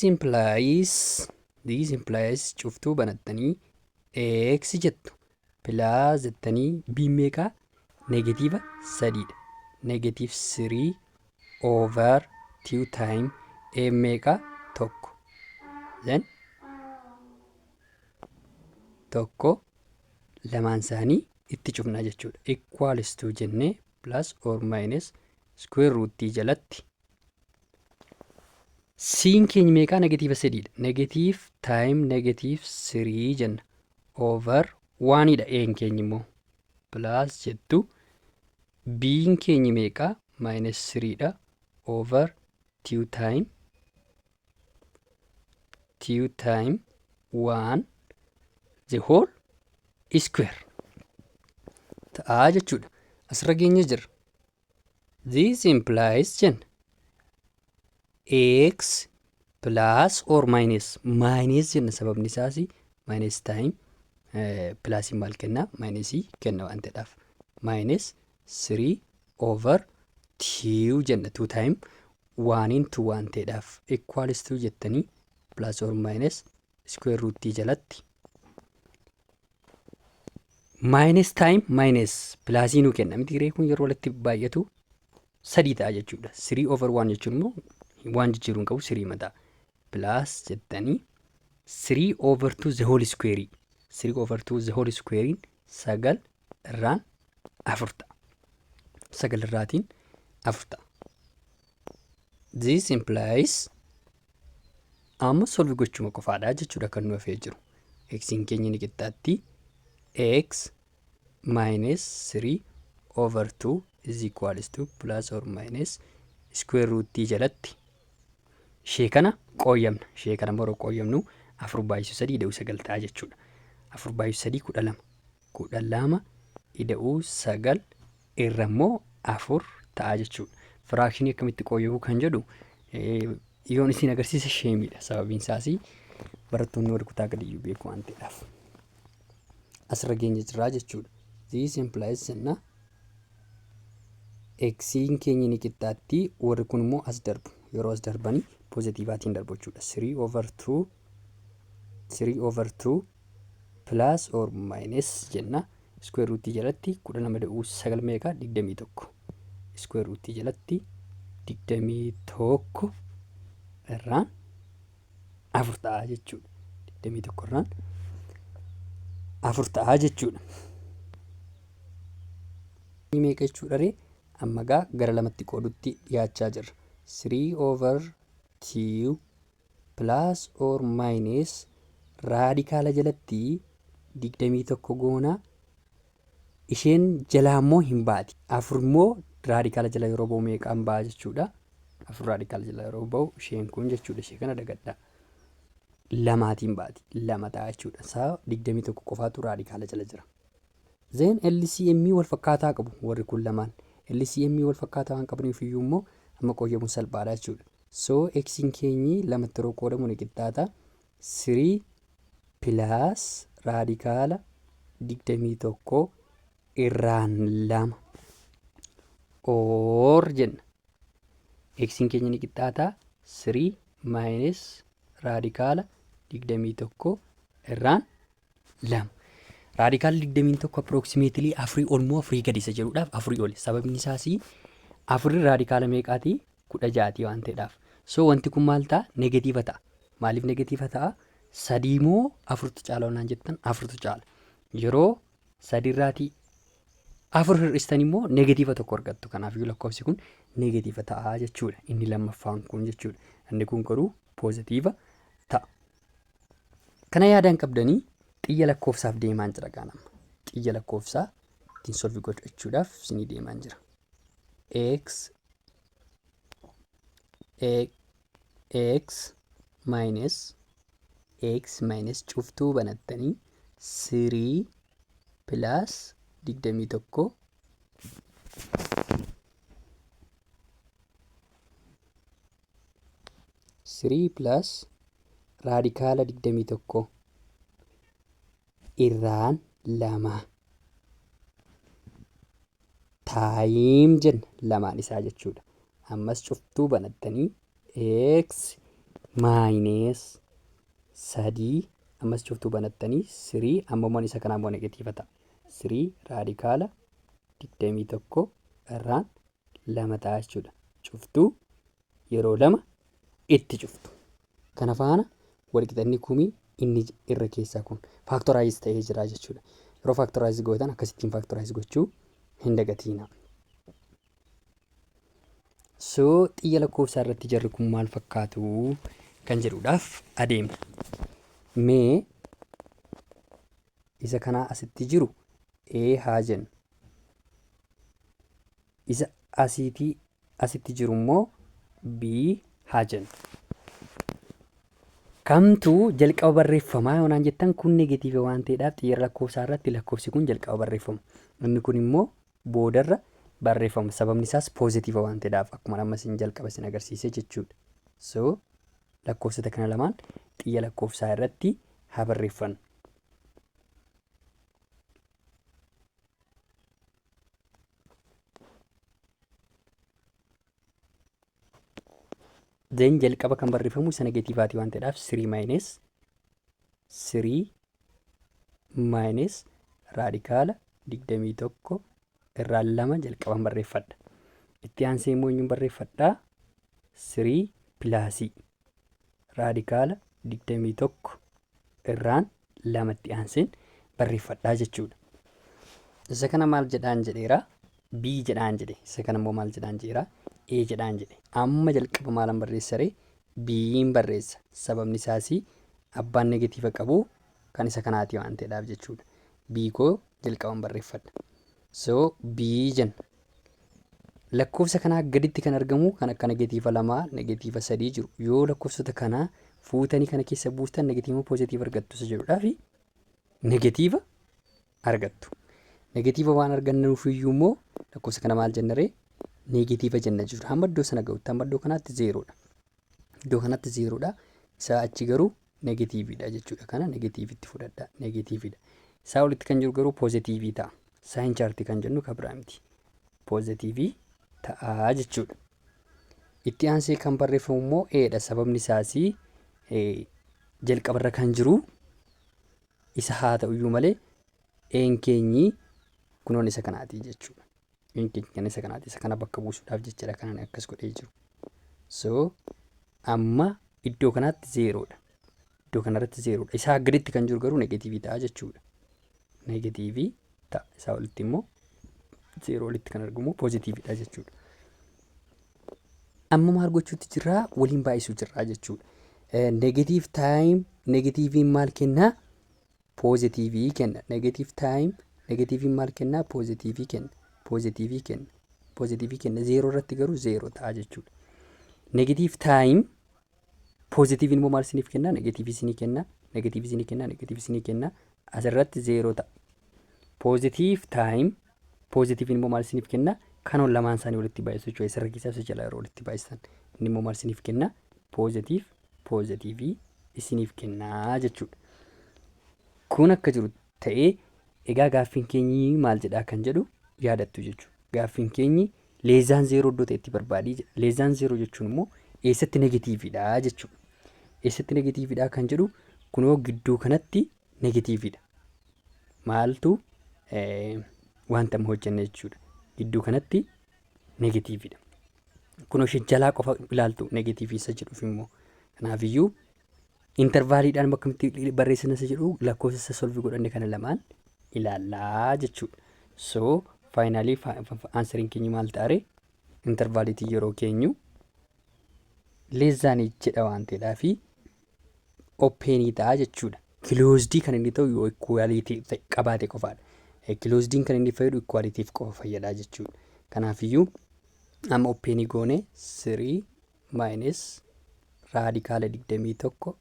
implies cuftuu banattanii x jettu, plus jettanii, b meeqaa? Negative sadiidha. Negative 3 over 2 time a meeqaa? Tokko. Then tokko lamaan isaanii itti cufnaa jechuudha. Equals to jennee plus or minus square root jalatti C'n keenya meeqaa? Negative sadiidha. Negative time negative 3 jenna. Over onedha A'n keenya immoo. Plus jettu, B'n keenya meeqaa? Minus 3dha. Over 2 time 2 time 1 the whole square ta'aa jechuudha. Asirra geenye jirra. This implies jenna x plus or minus, minus jenna, sababni isaas minus time plusiin maal kenna? Minusii kenna waan ta'eedhaaf, minus 3 over 2 jenna, 2 time 1 into waan ta'eedhaaf, equals to jettanii plus or minus square root jalatti minus time minus plusii nuu kenna miti ree? Kun yeroo walitti baay'atu sadii ta'a jechuudha. 3 over 1 jechuun immoo waan jijjiiruu hin qabu, 3 mataa. Plus jettanii 3 over 2 the whole square, 3 over 2 the whole square sagal irraan afur ta'a. Sagal irraatiin afur ta'a. This implies amma solve gochuma qofaadha jechuudha kan nu hafee jiru. X'n keenya ni qixxaatti x minus 3 over 2 is equals to plus or minus square root jalatti ishee kana qooyyamna. Ishee kana yeroo qooyyamnu afur baay'isu sadii ida'uu sagal ta'a jechuudha. Afur baay'isu sadii 12. 12 ida'uu sagal irra immoo afur ta'a jechuudha. Fractionii akkamitti qooyyamuu kan jedhu yoon isin agarsiise shamedha. Sababiin isaas barattoonni warri kutaa gadiyyuu beeku waan ta'eedhaaf. Asirra geenye jirraa jechuudha. This implies jenna x'n keenya ni qixxaatti, warri kun immoo as darbu. Yeroo as darbanii positiveaatiin darbu jechuudha. 3 over 2, 3 over 2 plus or minus jenna. Square root jalatti 12 ida'uu sagal meeqa? 21. Square root jalatti 21 irraan afur ta'a jechuudha. 21 irraan afur ta'a jechuudha. Meeqa jechuudha ree? Amma gaa gara lamatti qoodutti dhiyaachaa jirra. 3 over 2 plus or minus radicala jalatti 21 goona. Isheen jalaa immoo hin baati. Afur immoo radicala jala yeroo ba'u meeqaan ba'a jechuudha? Afur radicala jala yeroo ba'u isheen kun jechuudha, ishee kana dagadhaa. Lamaatiin baati. Lama ta'a jechuudha. Isaa 21 qofaatu radicala jala jira. Then LCM wal fakkaataa qabu warri kun lamaan. LCM wal fakkaataa waan qabaniif iyyuu immoo amma qooyyamuun salphaadha jechuudha. So x'n keenyi lamatti yeroo qoodamu ni qixxaata. 3 plus radicala 21 irraan lama or jenna. X'n keenya ni qixxaata 3 minus radicala 21 irraan lama. Radicalli 21 approximately afurii ol moo afurii gadi isa jedhuudhaaf, afurii oli. Sababni isaas afurri radicala meeqaatii? 16ti waan ta'eedhaaf. So wanti kun maal ta'a? Negative ta'a. Maaliif negative ta'a? Sadii moo afurtu caala naan jettan, afurtu caala. Yeroo sadiirraatii afur hir'istan immoo negative tokko argattu. Kanaafiyyuu lakkoofsi kun negative ta'a jechuudha. Inni lammaffaan kun jechuudha. Inni kun garuu positive ta'a. Kana yaadaan qabdanii xiyya lakkoofsaaf deemaan jira qaanama. Xiyya lakkoofsaa ittiin solve gochuudhaaf isinii deemaan jira. X x minus, x minus cuftuu banattanii 3 plus 21 3 plus radical 21 irraan 2 time jenna lamaan isaa jechuudha. Ammas cuftuu banattanii x minus 3, ammas cuftuu banattanii 3, amma immoo isa kanaa immoo negative ta'a. 3 radical 21 irraan 2 ta'a jechuudha. Cuftuu yeroo lama itti cuftu. Kana faana walqixanni kumii inni irra keessaa kun factorize ta'ee jira jechuudha. Yeroo factorize gootan akkasittiin factorize gochuu hin dagatiina. So xiyya lakkoofsaa irratti jarri kun maal fakkaatu kan jedhuudhaaf adeemna. Mee isa kanaa asitti jiru A haa jennu. Isa asiitii asitti jiru immoo B haa jennu. Kamtu jalqaba barreeffamaa yoo naan jettan, kun negative waan ta'eedhaaf xiyya lakkoofsaa irratti lakkoofsi kun jalqaba barreeffama. Inni kun immoo boodarra barreeffama. Sababni isaas positive waan ta'eedhaaf, akkuma amma isin jalqaba isin agarsiise jechuudha. So lakkoofsota kana lamaan xiyya lakkoofsaa irratti haa barreeffannu. Then jalqaba kan barreeffamu isa negativeaati waan ta'eedhaaf 3 minus 3 minus radical 21 irraa 2 jalqaban barreeffadha. Itti aansee immoo eenyuun barreeffadhaa? 3 plus radical 21 irraan 2tti aanseen barreeffadhaa jechuudha. Isa kana maal jedhaan jedheera? B jedhaan jedhe. Isa kana immoo maal jedhaan jedheera? A jedhaan jedhe. Amma jalqaba maalan barreessaree? B'n barreessa. Sababni isaas abbaan negative qabu kan isa kanaati waan ta'eedhaaf jechuudha. B koo jalqaban barreeffadha. So B jenna. Lakkoofsa kanaa gaditti kan argamu kan akka negative 2, negative 3 jiru. Yoo lakkoofsota kanaa fuutanii kana keessa buustan negative positive argattu isa jedhudhaa fi negative argattu. Negative waan argannuuf iyyuu immoo lakkoofsa kana maal jennaree? Negative jenna jechuudha. Hamma iddoo sana ga'utti, hamma iddoo kanaatti zerodha. Iddoo kanatti zerodha. Isaa achi garuu negativedha jechuudha. Kana negativeitti fudhadha. Negativedha. Isaa olitti kan jiru garuu positive ta'a. Sign chart kan jennu kan biraa miti. Positive ta'a jechuudha. Itti aansee kan barreeffamu immoo A'dha. Sababni isaas jalqabarra kan jiru isa haa ta'uyyuu malee A'n keenyi kunoon isa kanaati jechuudha. A'n keenya kan isa kanaati. Isa kana bakka buusuudhaaf jechuudha kan ani akkas godhee jiru. So amma iddoo kanaatti zerodha. Iddoo kanarratti zerodha. Isaa gaditti kan jiru garuu negative ta'a jechuudha. Negative ta'a. Isaa olitti immoo, zero olitti kan argamu positivedha jechuudha. Amma maal gochuutti jirraa? Waliin baay'isuu jirraa jechuudha. Negative time negativeiin maal kennaa? Positive kenna. Negative time negativeiin maal kennaa? Positive kenna. Positive kenna. Positive kenna. Zero irratti garuu zero ta'a jechuudha. Negative time positiveiin immoo maal isiniif kennaa? Negative isinii kenna. Negative isinii kenna. Negative isinii kenna. Asirratti zero ta'a. Positive time positiveiin immoo maal isiniif kenna? Kanoon lamaan isaanii walitti baay'isu jechuudha. Isarra keessaa isa jalaa yeroo walitti baay'isan. Inni immoo maal isiniif kenna? Positive positive isiniif kennaa jechuudha. Kun akka jiru ta'ee, egaa gaaffiin keenyi maal jedhaa kan jedhu yaadattu jechuudha. Gaaffiin keenyi less than zero iddoo ta'etti barbaadii jedha. Less than zero jechuun immoo eessatti negativedha jechuudha. Eessatti negativedha kan jedhu kunoo gidduu kanatti negativedha. Maaltu wanta amma hojjenne jechuudha. Gidduu kanatti negativedha. Kunoo ishee jalaa qofa ilaaltu negative isa jedhuuf immoo. Kanaafiyyuu intervaliidhaan akkamitti barreessina isa jedhu lakkoofsa isa solve godhanne kana lamaan ilaallaa jechuudha. So finally answeriin keenya maal ta'are? Intervaliitiin yeroo keenyu less than jedha waan ta'eedhaa fi open ta'a jechuudha. Closed kan inni ta'u yoo equality qabaate qofaadha. Closediin kan inni fayyadu equalityf qofa fayyada jechuudha. Kanaafiyyuu amma open goone 3 minus radical 21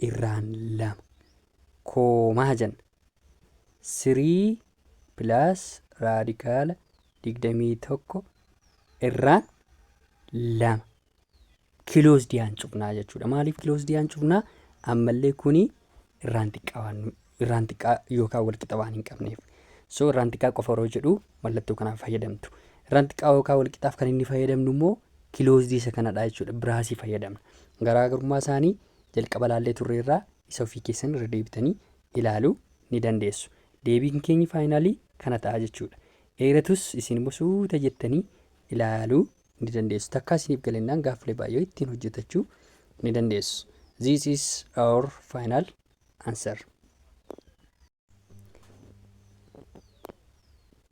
irraan 2 comma jenna. 3 plus radical 21 irraan 2. Closediidhaan cufnaa jechuudha. Maaliif closediidhaan cufnaa? Ammallee kuni irraan xiqqaa waan irraan xiqqaa yookaan wal qixa waan hin qabneef. So irraan xiqqaa qofa yeroo jedhu mallattoo kanaaf fayyadamtu. Irraan xiqqaa yookaan wal qixaaf kan inni fayyadamnu immoo closedii isa kanadha jechuudha. Braceii fayyadamna. Garaagarummaa isaanii jalqaba laallee turreerraa, isa ofii keessan irra deebitanii ilaaluu ni dandeessu. Deebiin keenya finalii kana ta'a jechuudha. Dheeratus isin immoo suuta jettanii ilaaluu ni dandeessu. Takkaa isiniif galennaan gaaffilee baay'ee ittiin hojjetachuu ni dandeessu. This is our final answer.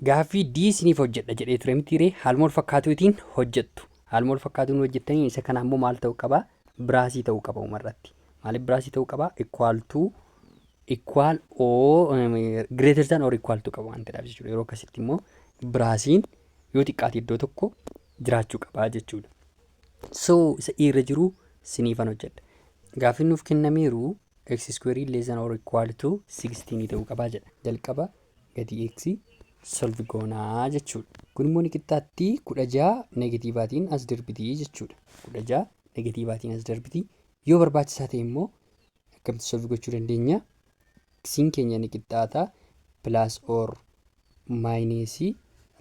Gaaffii D isiniif hojjedha jedhee ture miti ree? Haaluma wal fakkaatuutiin hojjettu. Haaluma wal fakkaatuun hojjettanii isa kana immoo maal ta'uu qaba? Braceii ta'uu qaba umarratti. Maaliif braceii ta'uu qaba? Equal to, equal or greater than or equal to qaba waan ta'eef jechuudha. Yeroo akkasitti immoo braceiin yoo xiqqaate iddoo tokko jiraachuu qaba jechuudha. So isa irra jiru siniifan hojjedha. Gaaffiin nuuf kennameeru x square less than or equal to 16 ta'uu qabaa jedha. Jalqaba gatii x solve goonaa jechuudha. Kun immoo ni qixxaatti 16 negativeaatiin as darbitii jechuudha. 16 negativeaatiin as darbitii. Yoo barbaachisaa ta'e immoo akkamitti solve gochuu dandeenya? Xiin keenya ni qixxaata plus or minusii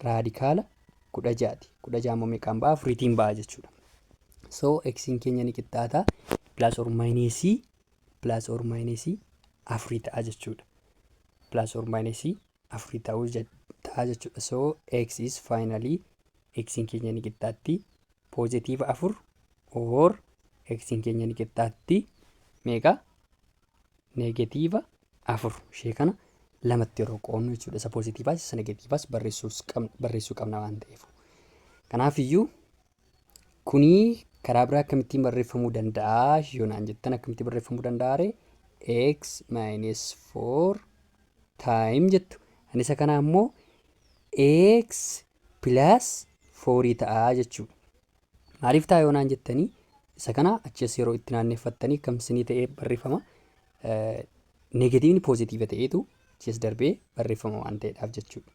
radicala 16ti. 16 immoo meeqaan ba'a? Afuriitiin ba'a jechuudha. So xiin keenya ni qixxaata plus or minusii afurii ta'a jechuudha. Plus or minusii afurii ta'uu ta'a jechuudha. So x is finally, xiin keenya ni qixxaatti positive afur or xiin keenya ni qixxaatti meeqa? Negative afur. Ishee kana lamatti yeroo qoodnu jechuudha. Isa positiveaas isa negativeaas barreessuu qabna waan ta'eef. Kanaafiyyuu kunii karaa biraa akkamittiin barreeffamuu danda'a yoo naan jettan, akkamitti barreeffamuu danda'a ree? X minus 4 time jettu. Ani isa kanaa immoo x plus 4 ta'a jechuudha. Maaliif ta'a yoo naan jettanii, isa kana achis yeroo itti naanneeffattanii kamsinii ta'ee barreeffama. Negativeni positive ta'eetu achis darbee barreeffama waan ta'eedhaaf jechuudha.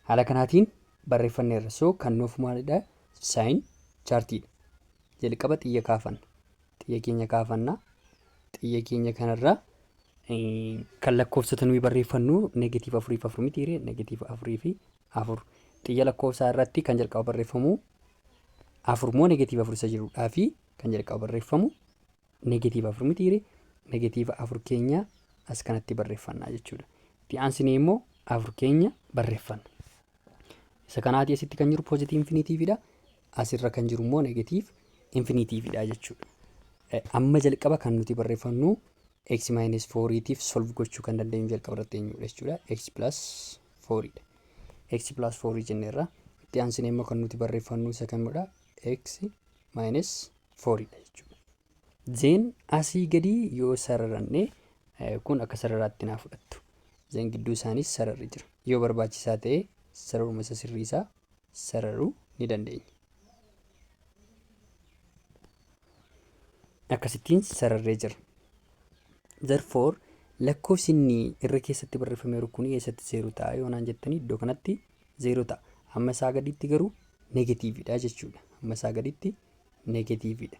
Haala kanaatiin barreeffanneerra. So kan nuuf maalidha? Sign chartiidha. Jalqaba xiyya kaafanna. Xiyya keenya kaafanna. Xiyya keenya kanarra kan lakkoofsota nuyi barreeffannu negative afurii fi afur miti ree? Negative afurii fi afur. Xiyya lakkoofsaa irratti kan jalqaba barreeffamu afur moo negative afur isa jedhudhaa fi kan jalqaba barreeffamu negative afur miti ree? Negative afur keenya as kanatti barreeffannaa jechuudha. Itti aansinee immoo afur keenya barreeffanna. Isa kanaatii asitti kan jiru positive infinityiidha. Asirra kan jiru immoo negative infinityiidha jechuudha. Amma jalqaba kan nuti barreeffannu x minus 4tiif solve gochuu kan dandeenyu jalqaba irratti eenyudha jechuudha? X plus 4dha. X plus 4 jenneerra. Itti aansinee immoo kan nuti barreeffannu isa kamidha? X minus 4dha jechuudha. Then asii gadi yoo sararanne kun akka sararaatti naa fudhattu. Then gidduu isaaniis sararri jira. Yoo barbaachisaa ta'e sararuma isa sirrii isaa sararuu ni dandeenya. Akkasittiin sararree jira. Therefore lakkoofsi inni irra keessatti barreeffameeru kun eessatti zeeroo ta'a yoo naan jettanii, iddoo kanatti zeeroo ta'a. Amma isaa gaditti garuu negativeidha jechuudha. Amma isaa gaditti negativeidha.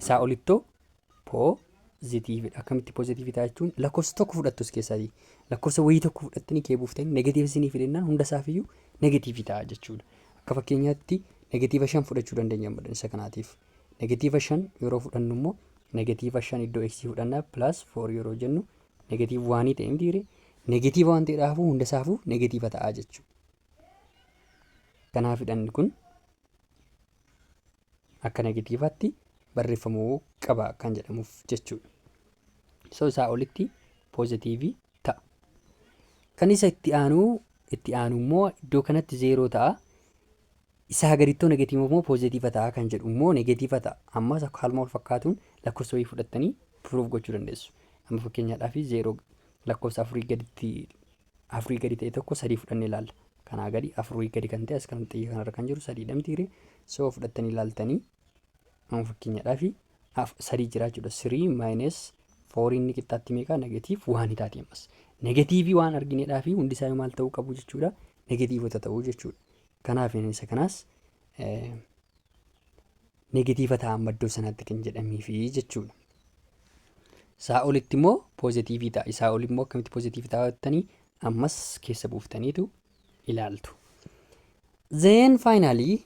Isaa olittoo positiveidha. Akkamitti positiveii ta'a jechuun, lakkoofsa tokko fudhattu as keessaatii. Lakkoofsa wayii tokko fudhattanii kee buuftanii negative isinii fidennaan hunda isaafiyyuu negativeii ta'a jechuudha. Akka fakkeenyaatti negative shan fudhachuu dandeenya isa kanaatiif. Negative shan yeroo fudhannu immoo negative shan iddoo x fudhannaa, plus four yeroo jennu negative oneii ta'e mitiire? Negative waan ta'eedhaafuu hunda isaafuu negative ta'a jechuudha. Kanaaf hidhanni kun akka negativeaatti barreeffamuu qaba kan jedhamuuf jechuudha. So isaa olitti positiveii ta'a. Kan isa itti aanu immoo iddoo kanatti zeeroo ta'a. Isaa gadittoo negative immoo positive ta'a kan jedhu immoo negative ta'a. Ammas akka haaluma wal fakkaatuun lakkoofsa wayii fudhattanii proof gochuu dandeessu. Amma fakkeenyaadhaaf zeeroo lakkoofsa afurii gaditti, afurii gadi ta'e tokko sadii fudhannee ilaalla. Kanaa gadi, afurii gadi kan ta'e as kan xiyya kanarra kan jiru sadiidha mitiire? So fudhattanii ilaaltanii amma fakkeenyaadhaaf sadii jira jechuudha. Three minus fouriin inni qixxaatti meeqa? Negative one taati ammas. Negativeii waan argineedhaa fi hundi isaa maal ta'uu qabu jechuudha? Negativeota ta'uu jechuudha. Kanaaf isa kanaas Negatiiva ta'a amma iddoo sanaatti kan jedhameefi jechuudha. Isaa olitti immoo poozitiivii ta'a. Isaa oli immoo akkamitti poozitiivii ta'a jettanii ammas keessa buuftaniitu ilaaltu. Then finally,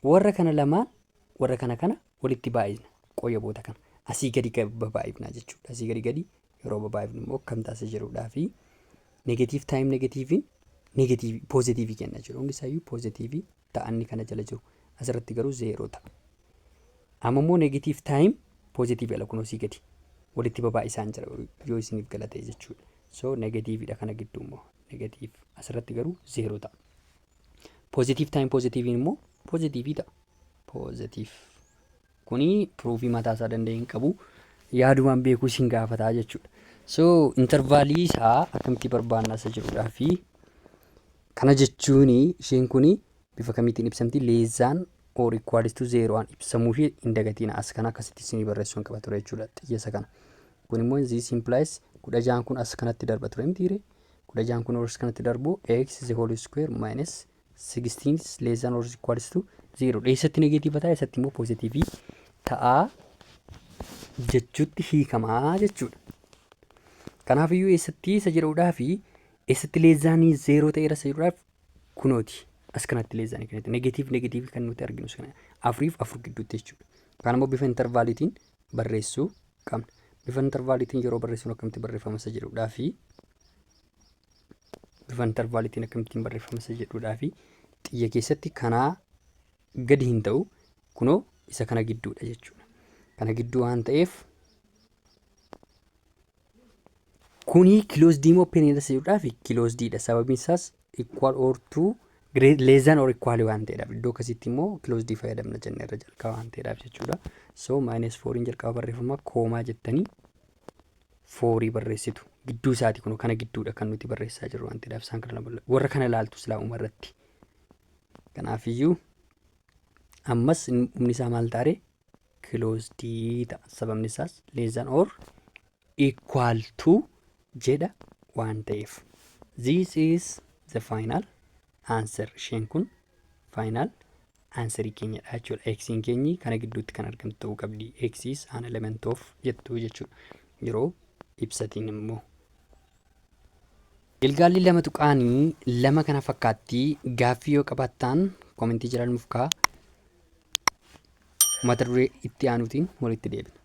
warra kana lamaan, warra kana kana walitti baay'isna. Qoyyaboota kana asii gadi babaayifna jechuudha. Asii gadi gadi yeroo babaayifnu immoo akkam taasisa jedhuudhaa fi negative time negatiiviin negatiivii poozitiivii kenna jechuudha. Hundi isaayyuu poozitiivii ta'anni kana jala jiru. Asirratti garuu zeeroo ta'a. Amma immoo negative time poozitiivii ala kun asii gadi walitti babaayisaan jira yoo isiniif galatee jechuudha. So negatiiviidha, kana gidduu immoo negative, asirratti garuu zeeroo ta'a. Positive time poozitiiviin immoo poozitiivii ta'a. Positive. Kuni proofii mataa isaa danda'e hin qabu. Yaadumaan beekuu isin gaafataa jechuudha. So intervalii isaa akkamitti barbaannaa isa jedhuudhaa fi kana jechuun isheen kuni bifa kamiitiin ibsamti? Less than or equals to zero'aan ibsamuu ishee hin dagatiin. As kana akkasitti isinii barreessuu hin qaba ture jechuudha xiyyeessa kana. Kun immoo this implies 16n kun as kanatti darba ture mitiire? 16n kun as kanatti darbu, x the whole square minus 16 less than or equals to 0. Eessatti negatiiva ta'a, eessatti immoo poozitiivii ta'aa jechuutti hiikamaa jechuudha. Kanaafiyyuu eessatti isa jedhuudhaa fi eessatti less thanii zeeroo ta'eera isa jedhuudhaaf, kunooti as kanatti less thanii kanatti negative negatiivii kan nuti arginu kana afuriif afur gidduutti jechuudha. Kaan immoo bifa intervaliitiin barreessuu qabna. Bifa intervaliitiin yeroo barreessinu akkamitti barreeffama isa jedhuudhaa fi bifa intervaliitiin akkamittiin barreeffama isa jedhuudhaa fi xiyya keessatti kanaa gadi hin ta'u, kunoo isa kana gidduudha jechuudha. Kana gidduu waan ta'eef, kuni closedii moo openiidha isa jedhuudhaaf closediidha. Sababiin isaas equal or to, less than or equal waan ta'eedhaaf, iddoo akkasitti immoo closedii fayyadamna jenne irra jalqaba waan ta'eedhaaf jechuudha. So minus fouriin jalqaba barreeffama, comma jettanii fourii barreessitu. Gidduu isaati, kun kana gidduudha kan nuti barreessaa jirru waan ta'eedhaaf, isaan kana warra kana ilaaltu silaa irratti. Kanaafiyyuu ammas humni isaa maal taare? Closedii ta'a. Sababni isaas less than or equal to jedha waan ta'eef. This is the final answer. Isheen kun final answerii keenyadha jechuudha. Xiin keenyi kana gidduutti kan argamtu ta'uu qabdi. X is an element of jettuu jechuudha. Yeroo ibsatiin immoo. Gilgaalli 2.2 kana fakkaatti. Gaaffii yoo qabaattan commentii jala nuuf kaa'aa. Mata duree itti aanuutiin walitti deebina.